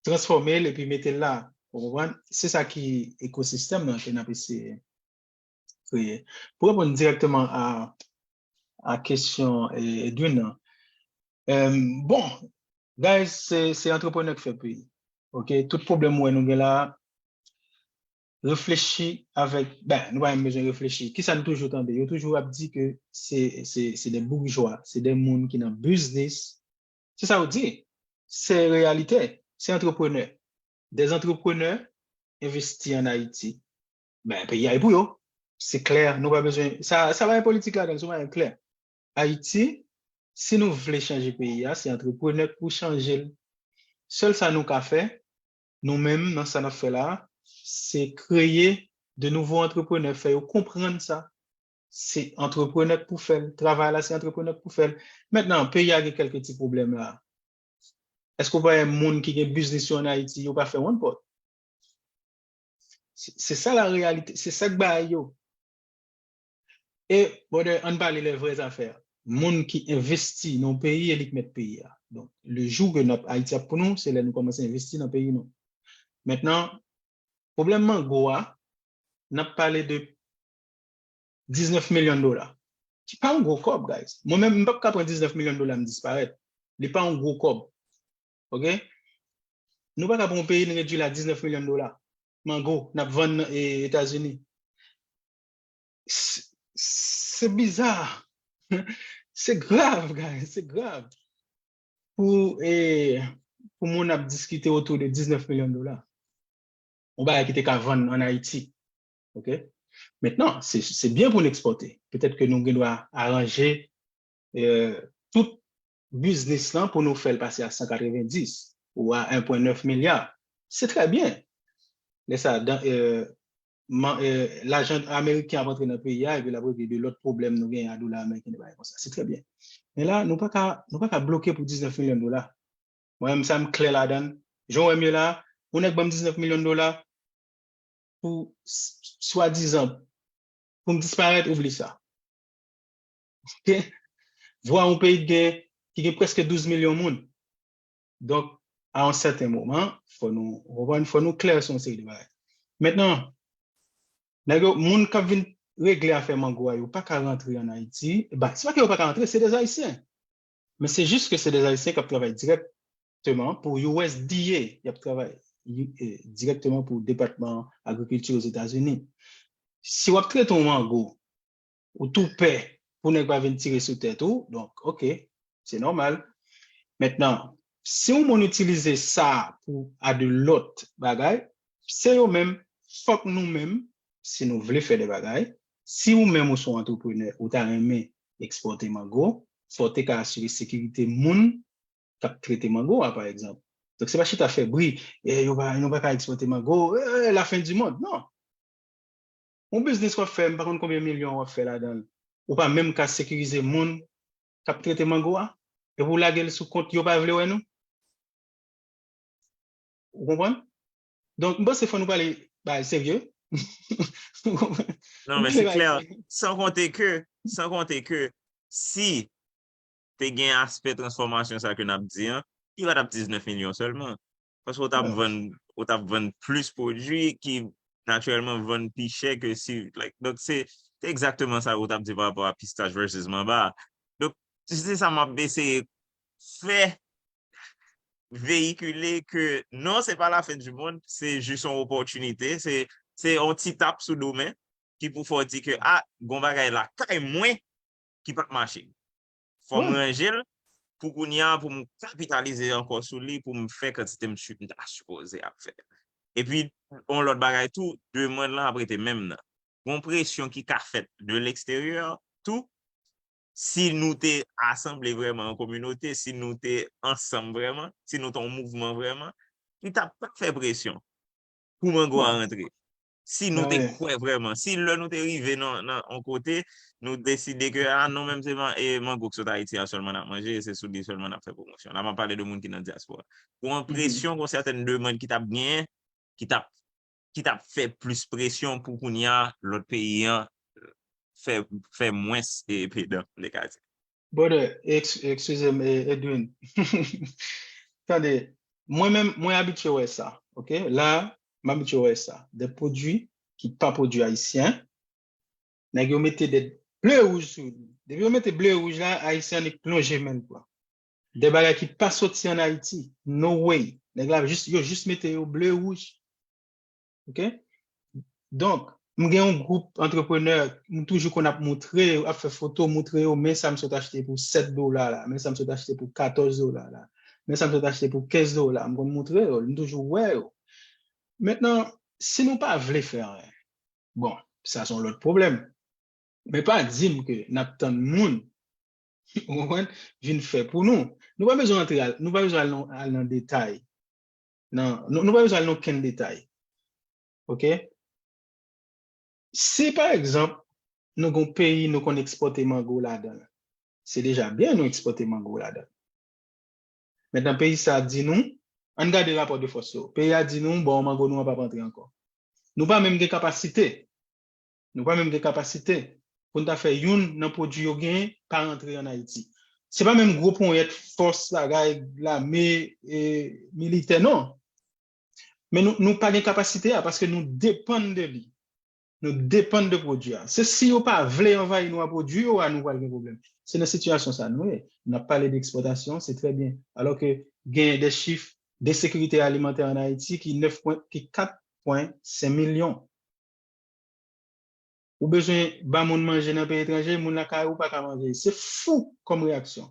transfòme l epi mete l la. Ou konprann? Se sa ki ekosistèm nan ke n ap eseye kreye. Pou reponn dirèkteman a, a kesyon, e, Edwin nan, e, bon, guys, se, se antreprenè k fè peyi. Ok, tout pwoblèm ou wè nou gen la, reflechi avèk, ben, nou pa menm bezwen reflechi. Kisa n toujou tande? Yo toujou ap di ke se, se, se de boujwa, se de moun ki nan biznis. Se sa yo di. Se reyalite. Se antreprenè. De antreprenè envesti an Ayiti. Ben, peyi a e pou yo. Se klè, nou pa bezwen, sa, sa pa gen politik ladan l, se yon bagay klè. Ayiti, si nou vle chanje peyi a, se antreprenè k pou chanje l. Sèl sa nou ka fè, nou menm, nan sa n ap fè la, se kreye de nouvo antreprenè, fè yo konprann sa. Se antreprenè k pou fè l. Travay la, se antreprenè k pou fè l. Mentnan, peyi a gen kèlke ti pwoblèm la. Èske w pa wè moun ki gen biznis yo an Ayiti, yo pa fè one pot? Se, se sa la reyalite, se sa k bay yo. E, brother, ann pale lè vrè zafè. Moun ki envesti nan yon peyi, e li k mèt peyi a. Donk, le jou ke n ap, Ayiti ap pou nou, se lè nou kòmanse envesti nan peyi nou. Mentnan, pwoblèm mango a, n ap pale de diznèf milyon dola. Ki pa yon gwo kòb, guys. Mwen menm, m p ap ka pran diznèf milyon dola, m disparèt. Li pa yon gwo kòb. Ok? Nou pa ka pran yon peyi, n redui l a diznèf milyon dola. Mango, n ap vann nan, e, Etazini. Se, se biza. Se grav, guys. Se grav. Pou, e, pou moun ap diskite otou de diznèf milyon dola. Yon bagay ki te ka vann an Ayiti. Ok? Mentnan, se, se byen pou n ekspòte. Petèt ke nou gen dwa aranje, e, tout biznis lan pou nou fè l pase a san katrevenndis ou a en pwen nèf milya. Se trè byen. Lè sa, dan, e, man, e, lajan ameriken ap antre nan peyi a, epi l ap regle de lòt pwoblèm nou genyen a dola ameriken, de bagay konsa. Se trè byen. Men la, nou pa ka, nou pa ka bloke pou diznèf milyon dola. Mwen menm, sa m klè ladan l. Jan w wè m ye la, yon nèg ban m diznèf milyon dola pou, s-, swadizan, pou m disparèt, oubli sa. Ok? Vwa yon peyi ki gen, ki gen prèske douz milyon moun. Donk, a yon sèten moman, fò nou, ou konprann, fò nou klè sou yon seri de bagay. Mentnan, nèg yo, moun k ap vin regle afè mango a, yo pa ka rantre an Ayiti. Ba, se pa ke yo pa ka rantre, se de Ayisyen. Men se jis ke se de Ayisyen k ap travay dirèkteman pou U S D A, y ap travay, e, dirèkteman pou Depatman Agrikilti Ozetazini. Si w ap trete yon mango, ou tou pè pou nèg pa vin tire sou tèt ou, donk, ok, se nòmal. Mentnan, si yon moun itilize sa pou a de lòt bagay, se yo menm, fòk nou menm, si nou vle fè de bagay, si ou menm ou se yon antreprenè, ou ta renmen ekspòte mango, fò w te ka asire sekirite moun k ap trete mango a, pa egzanp. Donk, se pa chita fè bri, eh, yo pa, nou pa ka ekspòte mango, eh, la fin du monde. Non. Yon biznis w ap fè, m pa konn konbyen milyon w ap fè ladan l. Ou pa menm ka sekirize moun k ap trete mango a. Epi w lage l sou kont yo pa vle wè nou. Ou konprann? Donk, m panse fò nou pale bagay serye. Ou konprann? Non, men se klè. San konte ke, san konte ke si te gen aspè transfòmasyon sa ke n ap di an, li pa t ap diznèf milyon sèlman. Paske ou t ap vann, ou t ap vann plis pwodui ki natirèlman vann pi chè ke si, like, donk se, se egzakteman sa ou t ap di pa rapò a pistach versus manba. Donk, se sa m ap eseye fè veyikile ke non, se pa la fin du monde, se jis yon opòtinite, se, se yon ti tap sou do men ki pou fè w di ke, a, gon bagay lakay mwen ki pa t mache. Fò m ranje l pou kounye a, pou m kapitalize ankò sou li, pou m fè kantite m, m ta sipoze ap fè. Epi, yon lòt bagay tou, demann lan ap rete menm nan. Gon presyon ki ka fèt de leksteryè tou, si nou te asanble vrèman an kominote, si nou te ansanm vrèman, si nou te yon mouvman vrèman, li t ap pa fè presyon pou mango a rantre. Si nou te kwè vrèman, si lè nou te rive nan, nan yon kote, nou deside ke, a non, menm se man, e mango ki sot Ayiti a sèlman n ap manje, e se sou li sèlman n ap fè pwomosyon. La, m ap pale de moun ki nan dyaspora. Gon presyon, gon sètèn demann ki t ap genyen, ki t ap, ki t ap fè plis presyon pou kounye a, lòt peyi an fè, fè mwens e pedan, m te ka di. Brother, ex- eskize m, eh, Edwin. Tande, mwen menm, mwen abitye wè sa, ok? La, m abitye wè sa. De pwodui ki pa pwodui ayisyen, nèg yo mete de ble wouj sou li. Depi yo mete ble wouj la, ayisyen annik plonje men l pran. De bagay ki pa soti ann Ayiti, no way. Nèg la, jis, yo jis mete yo ble wouj. Ok? Donk, m gen yon gwoup antreprenè, m toujou konn ap moutre yo, ap fè foto, moutre yo, men sa m sot achte pou sèt dola la, men sa m sot achte pou katòz dola la, men sa m sot achte pou kenz dola, m konn moutre yo, m toujou wè yo. Mentnan, si nou pa vle fè anyen, bon, sa se yon lòt pwoblèm. Men pa di m ke n ap tann moun, ou konprann, vin fè pou nou. Nou pa bezwen antre al, nou pa bezwen al nan, al nan detay. Nan, nou, nou pa bezwen al nan okenn detay. Ok? Si, pa egzanp, nou gon peyi, nou konn ekspòte mango ladan l, se deja byen nou ekspòte mango ladan l. Mentnan, peyi sa a di nou, ann gade rapò de fòs yo. Peyi a di nou, bon, mango nou an p ap antre ankò. Nou pa menm gen kapasite. Nou pa menm gen kapasite pou n ta fè youn nan pwodui yo genyen pa rantre ann Ayiti. Se pa menm gwo ponyèt fòs bagay, lame, e, militè, non. Men nou, nou pa gen kapasite a paske nou depann de li. Nou depann de pwodui a. Se si yo pa vle anvayi nou a pwodui yo a, nou pral gen pwoblèm. Se nan sitiyasyon sa nou ye. N ap pale de ekspòtasyon, se trè byen. Alò ke gen de chif de sekirite alimantè ann Ayiti ki nèf pwen, ki kat pwen senk milyon. Ou bezwen ba moun manje nan peyi etranje, moun lakay ou pa ka manje. Se fou kòm reyaksyon.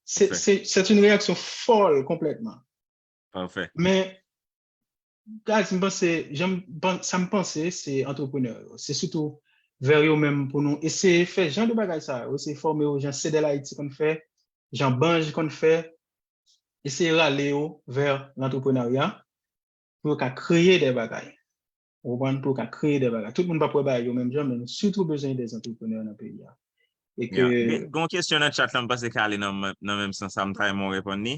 Se, se, c'est une réaction folle complètement. Pafè. Men, guys, m panse, jan m pan- sa m panse, se antreprenè yo. Se sitou vè yo menm pou nou eseye fè jan de bagay sa yo, eseye fòme yo jan Sedèl Ayiti konn fè, jan Banj konn fè, eseye rale yo vè lantreprenarya pou yo ka kreye de bagay. Ou konprann? Pou yo ka kreye de bagay. Tout moun p ap wè bagay yo menm jan, men nou sitou bezwen de antreprenè nan peyi a. E ke Gon kesyon nan chat la, m panse k ale nan, nan menm sans sa, m ta renmen w reponn li.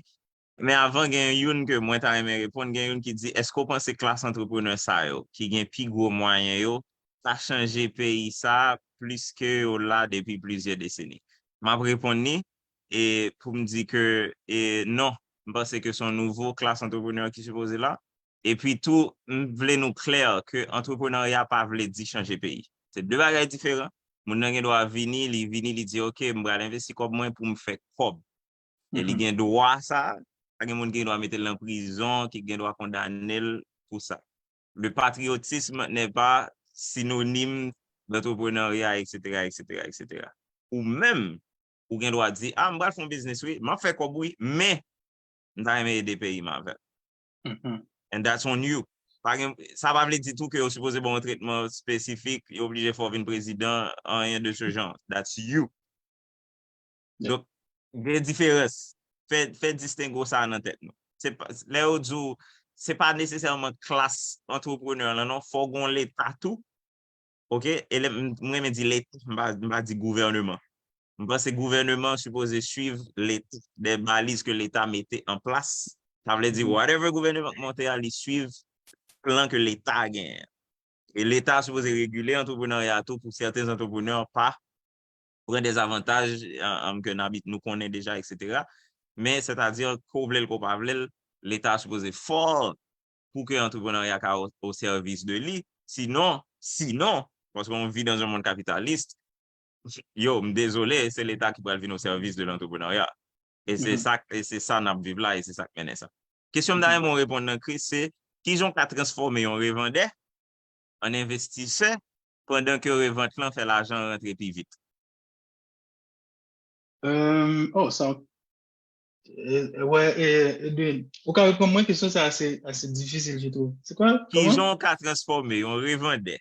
Men avan, gen youn ke mwen ta renmen reponn, gen youn ki di, èske w panse klas antreprenè sa yo, ki gen pi gwo mwayen yo, ta chanje peyi sa plis ke yo la depi plizyè deseni? M ap reponn li, e pou m di ke, e non, m panse ke se yon nouvo klas antreprenè ki sipoze la. Epi tou, m vle nou klè ke antreprenarya pa vle di chanje peyi. Se de bagay diferan. Moun nan gen dwa vini, li vini, li di, "Ok, m pral envesti kòb mwen pou m fè kòb." E li gen dwa sa, pa gen moun ki gen dwa mete l nan prizon, ki gen dwa kondane l pou sa. Le patriotisme n'est pas synonyme d'entrepreneuriat, et cetera, et cetera, et cetera. Ou menm, ou gen dwa di, "Ah, m pral fè yon biznis, wi, m ap fè kòb, wi, men m ta renmen ede peyi m avè l." And that's on you. Pa gen, sa pa vle di tou ke yo sipoze ba w yon tretman espesifik, yo oblije fè w vin prezidan, anyen de ce genre. That's you. Donk, gen diferans. Fè, fè distenge sa nan tèt nou. se pa, lè yo di w, se pa nesesèman klas antreprenè lan non, fò w gen yon leta tou. Oke? E lè m m renmen di leta, m pa, m pa di gouvèneman. M panse gouvèneman an sipoze swiv leta, de baliz ke leta mete an plas. Sa vle di, whatever gouvèneman k monte a, li swiv plan ke leta genyen. E leta sipoze regile antreprenarya tou pou sèten antreprenè pa pran dezavantaj ke n abit nou konnen deja, etsetera. Men, sètadi, ke w vle l, ke w pa vle l, leta sipoze fò pou ke antreprenarya ka o, o sèvis de li. Sinon, sinon, paske on vit dans un monde capitaliste, yo, m dezole, se leta ki pral vin o sèvis de lantreprenarya. E se sa, e se sa n ap viv la, e se sa k mennen sa. Kesyon m ta renmen w reponn nan, Chris, se kijan w ka transfòme yon revandè an envestisè pandan ke revant lan fè lajan rantre pi vit? Euh, oh, sa, euh, ouais, Edwin, ou ka reponn mwen kesyon sa ase, ase difisil, je trouve. Se kwa? Kijan w ka transfòme yon revandè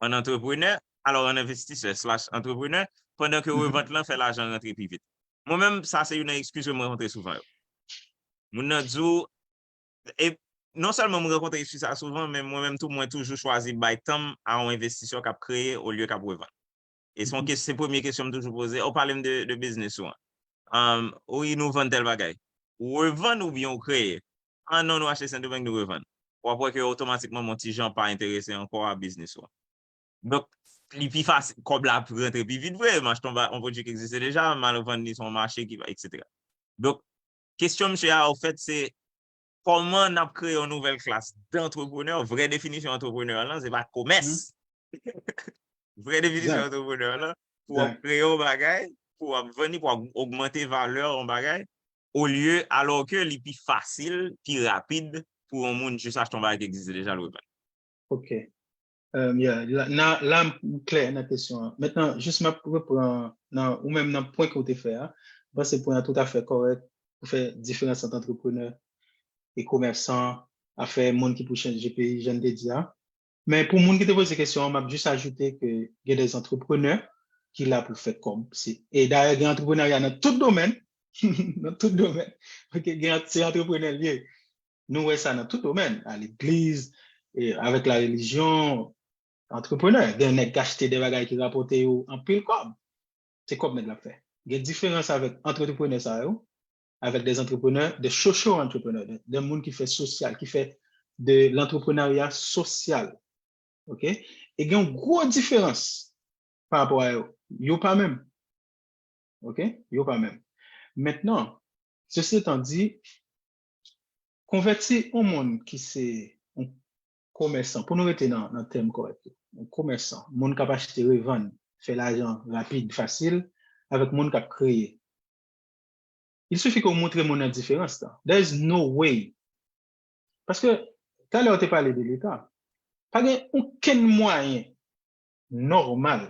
an antreprenè, alò an envestisè slash antreprenè, pandan ke revant lan fè lajan rantre pi vit? Mwen menm, sa se youn nan eskiz ke mwen rankontre souvan yo. Moun nan di w, e non sèlman mwen rankontre eskiz sa souvan, men mwen menm tou, mwen toujou chwazi bay tan m a yon envestisè k ap kreye olye k ap revann. E se yon kes, se premye kesyon m toujou poze. Ou pale m de, de biznis ou an. Um, wi, nou vann tèl bagay. Ou revann oubyen ou kreye? Ah non, nou achte Sendomeng, nou revann. W ap wè ke otomatikman, mon ti jan pa enterese ankò a biznis ou an. Donk, li pi fasil, kòb la ap rantre pi vit vre, m achte yon ba, yon pwodui ki egziste deja, m al vann li sou yon mache ki, etsetera. Donk, kesyon misye a, ofèt, se kòman n ap kreye yon nouvèl klas dantreprenè, vrè definisyon antreprenè lan, se pa komès. Vrè definisyon antreprenè lan, pou w ap kreye yon bagay, pou w ap vann li, pou w ap ogmante valè yon bagay, olye, alò ke li pi fasil, pi rapid pou yon moun jis achte yon bagay ki egziste deja, l revann. Ok. Um, yeah, la, la, la m klè nan kesyon an. Mentnan, jis m ap repran nan, ou menm nan pwen ke w te fè a. M panse pwen an toutafè kòrèk pou fè diferans ant antreprenè e komèsan, afè moun ki pou chanje peyi, jan n te di a. Men pou moun ki te poze kesyon an, m ap jis ajoute ke gen de antreprenè ki la pou fè kòb. E dayè, gen antreprenarya nan tout domèn. Nan tout domèn. Ok, gen, se antreprenè l ye. Nou wè sa nan tout domèn, a legliz, e avèk la relijyon, antreprenè. Gen nèg k achte de bagay ki rapòte yo anpil kòb. Se kòb nèg la ap fè. Gen diferans avèk antreprenè sa yo, avèk de antreprenè, de social entrepreneur, de, de moun ki fè sosyal, ki fè de lantreprenarya sosyal. Ok? E gen yon gwo diferans pa rapò a yo. Yo pa menm. Ok? Yo pa menm. Mentnan, sesi etan di, konvèti yon moun ki se yon komèsan, pou nou rete nan, nan tèm kòrèk yo, yon komèsan, moun k ap achte, revann, fè lajan rapid, fasil, avèk moun k ap kreye. Il suffit ke w montre moun nan diferans lan. There is no way. Paske, talè w te pale de Leta. Pa gen okenn mwayen nòmal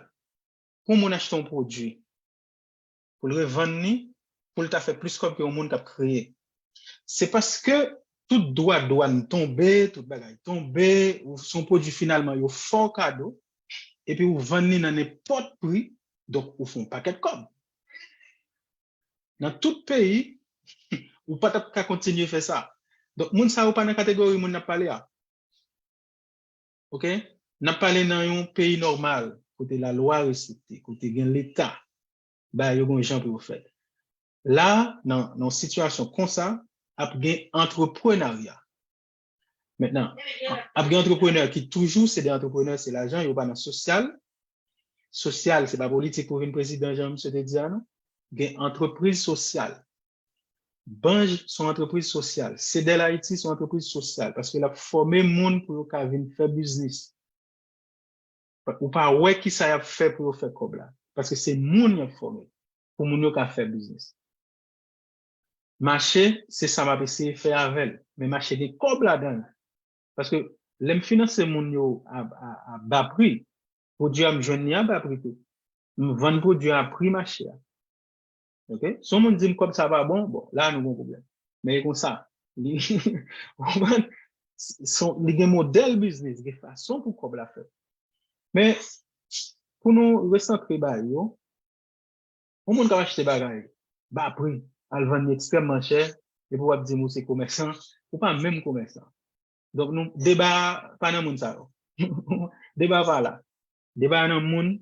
pou moun achte yon pwodui, pou l revann li, pou l ta fè plis kòb ke yon moun k ap kreye. Se paske tout dwa dwàn tonbe, tout bagay tonbe, ou se yon pwodui finalman yo fè w kado, epi ou vann li nan nenpòt pri, donk ou fè yon pakèt kòb. Nan tout peyi, ou pa t ap ka kontinye fè sa. Donk moun sa yo pa nan kategori moun n ap pale a. Ok? N ap pale nan yon peyi nòmal, kote lalwa respekte, kote gen Leta, bagay yo gen yon jan pou yo fèt. La, nan, nan yon sitiyasyon konsa, ap gen antreprenarya. Mentnan, ap gen antreprenè ki toujou se de antreprenè, se lajan, yo pa nan sosyal. Sosyal, se pa politik pou vin prezidan, jan misye te di a, non. Gen antrepriz sosyal. Banj se yon antrepriz sosyal. Sedel Ayiti se yon antrepriz sosyal, paske l ap fòme moun pou yo ka vin fè biznis. Ou pa wè kisa y ap fè pou yo fè kòb la, paske se moun y ap fòme pou moun yo ka fè biznis. Mache, se sa m ap eseye fè avè l, men mache gen kòb ladan l. Paske lè m finanse moun yo a, a, a ba pri, pwodui a m jwenn li a ba pri tou. M vann pwodui a pri mache a. Ok? Si yon moun di m kòb sa pa bon, bon, la nou gen yon pwoblèm. Men e konsa. Li, ou konprann? Li gen modèl biznis, gen fason pou kòb la fèt. Men, pou nou resantre ba yo, yon moun k ap achte bagay ba pri, al vann li ekstrèmman chè, epi w ap di m ou se komèsan, ou pa menm komèsan. Donk, nou, deba a pa nan moun sa yo. Deba a pa la. Deba a nan moun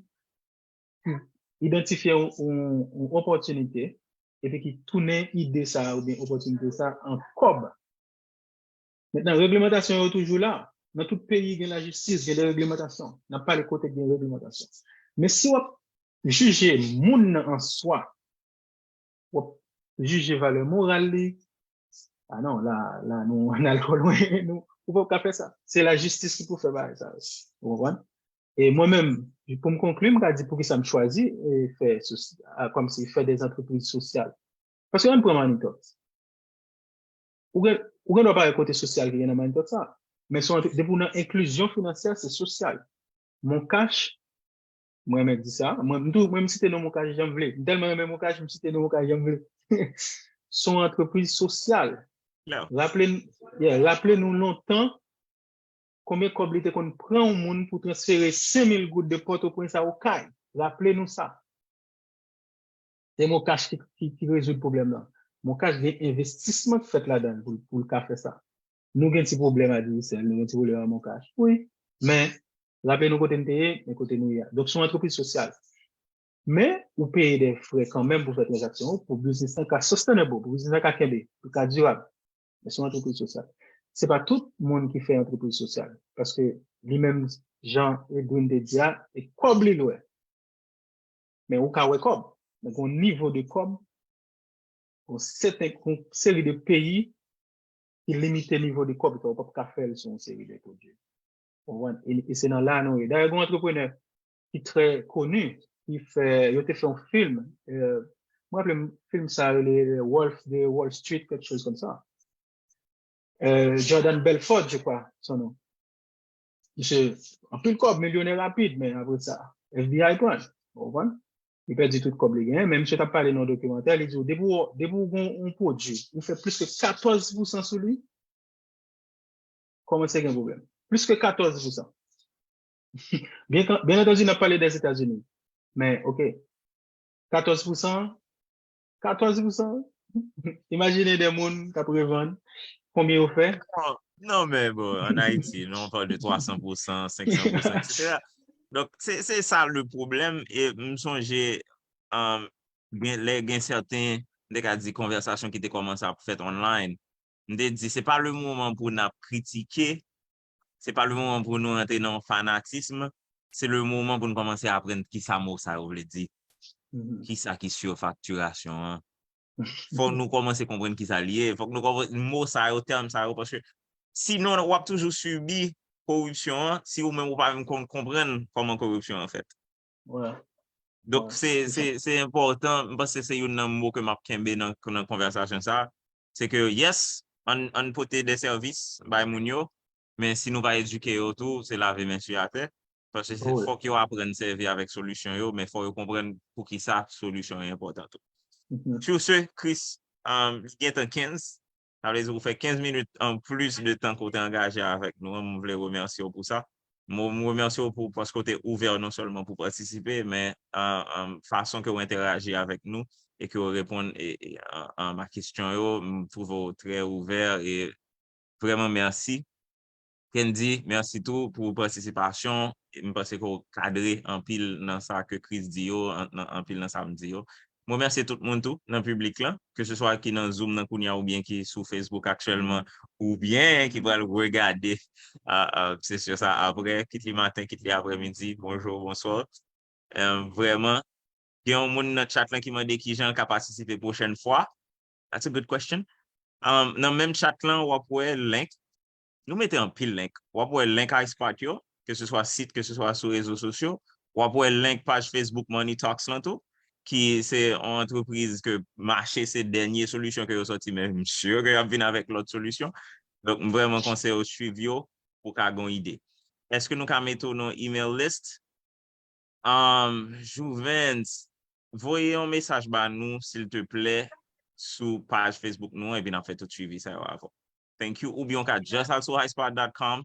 ki idantifye yon, yon, yon opòtinite, epi ki tounen ide sa a oubyen opòtinite sa a an kòb. Mentnan, reglemantasyon yo toujou la. Nan tout peyi, gen lajistis, gen de reglemantasyon. N ap pale kote gen reglemantasyon. Men si w ap jije moun nan an swa, w ap jije valè moral li, a non, la, la, nou, n al twò lwen, nou, ou p ap ka fè sa. Se lajistis ki pou fè bagay sa yo. Ou konprann? E mwen menm, pou m konkli, m ka di poukisa m chwazi e fè, kòmsi fè de antrepriz sosyal. Paske ann pran Money Talks. Ou gen, ou gen dwa pa wè kote sosyal ki gen nan Money Talks sa. Men se yon, depi w nan enklizyon finansyè, se sosyal. Moncash, mwen renmen di sa. Mwen, m tou, mwen, m site non Moncash jan m vle. M tèlman renmen Moncash, m site non Moncash jan m vle. Se yon antrepriz sosyal. Raple, yeah, raple nou lontan, konbyen kòb li te konn pran yon moun pou transfere senk mil goud de Pòtoprens a Okay? Raple nou sa. Se Moncash ki, ki, ki rezoud pwoblèm nan. Moncash gen envestisman k fèt ladan l pou, pou l ka fè sa. Nou gen ti pwoblèm a Digicel, nou gen ti pwoblèm a Moncash. Wi, men raple nou kote n te ye, men kote nou ye a. Donk, se yon antrepriz sosyal. Men, ou peye de frè kanmenm pou fè tranzaksyon, pou biznis lan ka sustainable, pou biznis lan ka kenbe, pou ka dirab. Men se yon antrepriz sosyal. Se pa tout moun ki fè antrepriz sosyal. Paske li menm, jan Edwin te di a, e kòb li l wè. Men ou ka wè kòb. Men gen yon nivo de kòb, yon sèten, yon seri de peyi ki limite nivo de kòb, sa ou p ap ka fè l sou yon seri de pwodui. Ou konprann? E, e se nan la nou ye. Dayè, gen yon antreprenè ki trè koni, ki fè, yo te fè yon fim, euh, mwen raple m, fim sa rele Wolf de Wall Street, quelque chose comme ça. Euh, Jordan Belfort, je crois, son nom. Misye, anpil kòb, milyonè rapid, men apre sa, F B I pran l, ou konprann? Li pèdi tout kòb li genyen, men misye t ap pale nan yon dokimantè, li di w, depi w, depi w gen yon pwodui, ou fè plis ke katòz pousan sou li, kòmanse gen pwoblèm. Plis ke katòz pousan. Byen, byen antandi, n ap pale dèzetazini. Men, oke, katòz pousan, katòz pousan. Imajine de moun k ap revann, konbyen yo fè? Non, non, men bon, ann Ayiti, nou, on parle de twa san pousan, senk san pousan, et cetera. Donk, se, se sa le pwoblèm. E m sonje, um, gen, lè gen sèten, m te ka di, konvèsasyon ki te kòmanse ap fèt online. M te di, se pa le moman pou n ap kritike, se pa le moman pou nou rantre nan yon fanatism, se le moman pou n kòmanse aprann kisa mo sa yo vle di. Kisa ki sifaktirasyon an. Fòk nou kòmanse konprann kisa l ye. Fòk nou konprann mo sa yo, tèm sa yo, paske sinon w ap toujou sibi koripsyon an, si ou menm ou pa menm konn konprann kòman koripsyon an fèt. Donk, se, se, se enpòtan, m panse se youn nan mo ke m ap kenbe nan, nan konvèsasyon sa, se ke, yes, ann, ann pote de sèvis bay moun yo, men si nou pa edike yo tou, se lave men sou atè. Paske se fòk yo aprann sèvi avèk solisyon yo, men fòk yo konprann poukisa solisyon yo enpòtan tou. Sur ce, Chris, um, li gentan kenz, sa vle di ou fè kenz minit an plis de tan ke w te angaje avèk nou an, m vle remèsye w pou sa. M, m remèsye w pou, paske w te ouvè non sèlman pou patisipe, men, um, um, fason ke w entèyaji avèk nou e ke w reponn e, e, um, um, a kesyon yo, m twouve w trè ouvè e vrèman mèsi. Kendy, mèsi tou pou patisipasyon. M panse ke w kadre anpil nan sa ke Chris di yo, an, nan, anpil nan sa m di yo. M remèsye tout moun tou nan piblik lan, ke se swa ki nan Zoom nan kounya oubyen ki sou Facebook aktyèlman, oubyen ki pral regade, a, a, sesyon sa apre, kit li maten, kit li aprèmidi, bonjou, bonswa. Em, vrèman, gen yon moun nan chat lan ki mande kijan l ka patisipe pwochèn fwa. That's a good question. Um, nan menm chat lan, w ap wè link. Nou mete anpil link. W ap wè link iSpot yo, ke se swa sit, ke se swa sou rezo sosyo. W ap wè link paj Facebook Money Talks lan tou, ki se yon antrepriz ke mache se dènye solisyon ke yo sòti, men m si ke y ap vin avèk lòt solisyon. Donk, m vrèman konseye w swiv yo pou w ka gen yon ide. Èske nou ka mete w nan email list? Um, Juvens, voye yon mesaj ba nou, silteplè, sou paj Facebook nou an, epi n ap fè tout swivi sa yo avè w. Thank you. Oubyen w ka just al sou highspot dot com,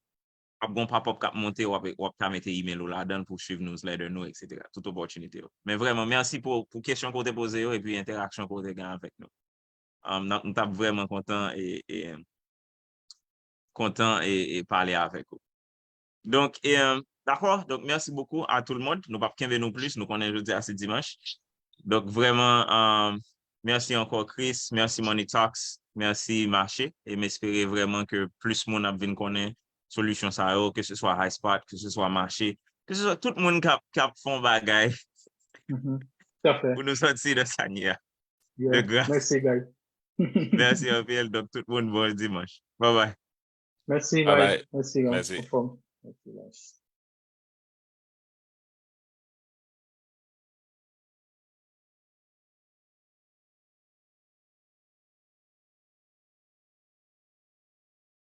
ap gon pop-up k ap monte, w ap, w ap ka mete email ou ladan l pou w swiv newsletter nou, et cetera. Tout opòtinite yo. Men vrèman, mèsi pou, pou kesyon ke w te poze yo epi entèraksyon ke w te gen avèk nou. um, m t ap vrèman kontan e, e kontan e, e pale avèk ou. Donk, e, um, dakò, donk, merci beaucoup à tout le monde. Nou p ap kenbe nou plis, nou konnen jodi a se dimanch. Donk, vrèman, um, merci encore Chris, merci Money Talks, merci Mache, e m espere vrèman ke plis moun ap vin konnen solisyon sa yo, ke se swa High Spot, ke se swa Mache, ke se swa tout moun k ap, k ap fè yon bagay Mhm. Tout à fait. Pou nou sòti nan sa n ye a. Yeah. De grâce. Merci, guys. Merci anpil. Donk, tout moun, bon dimanche. Bye bye. Merci, Bye guys. bye. Merci, guys. Merci. Anfòm. Merci, guys.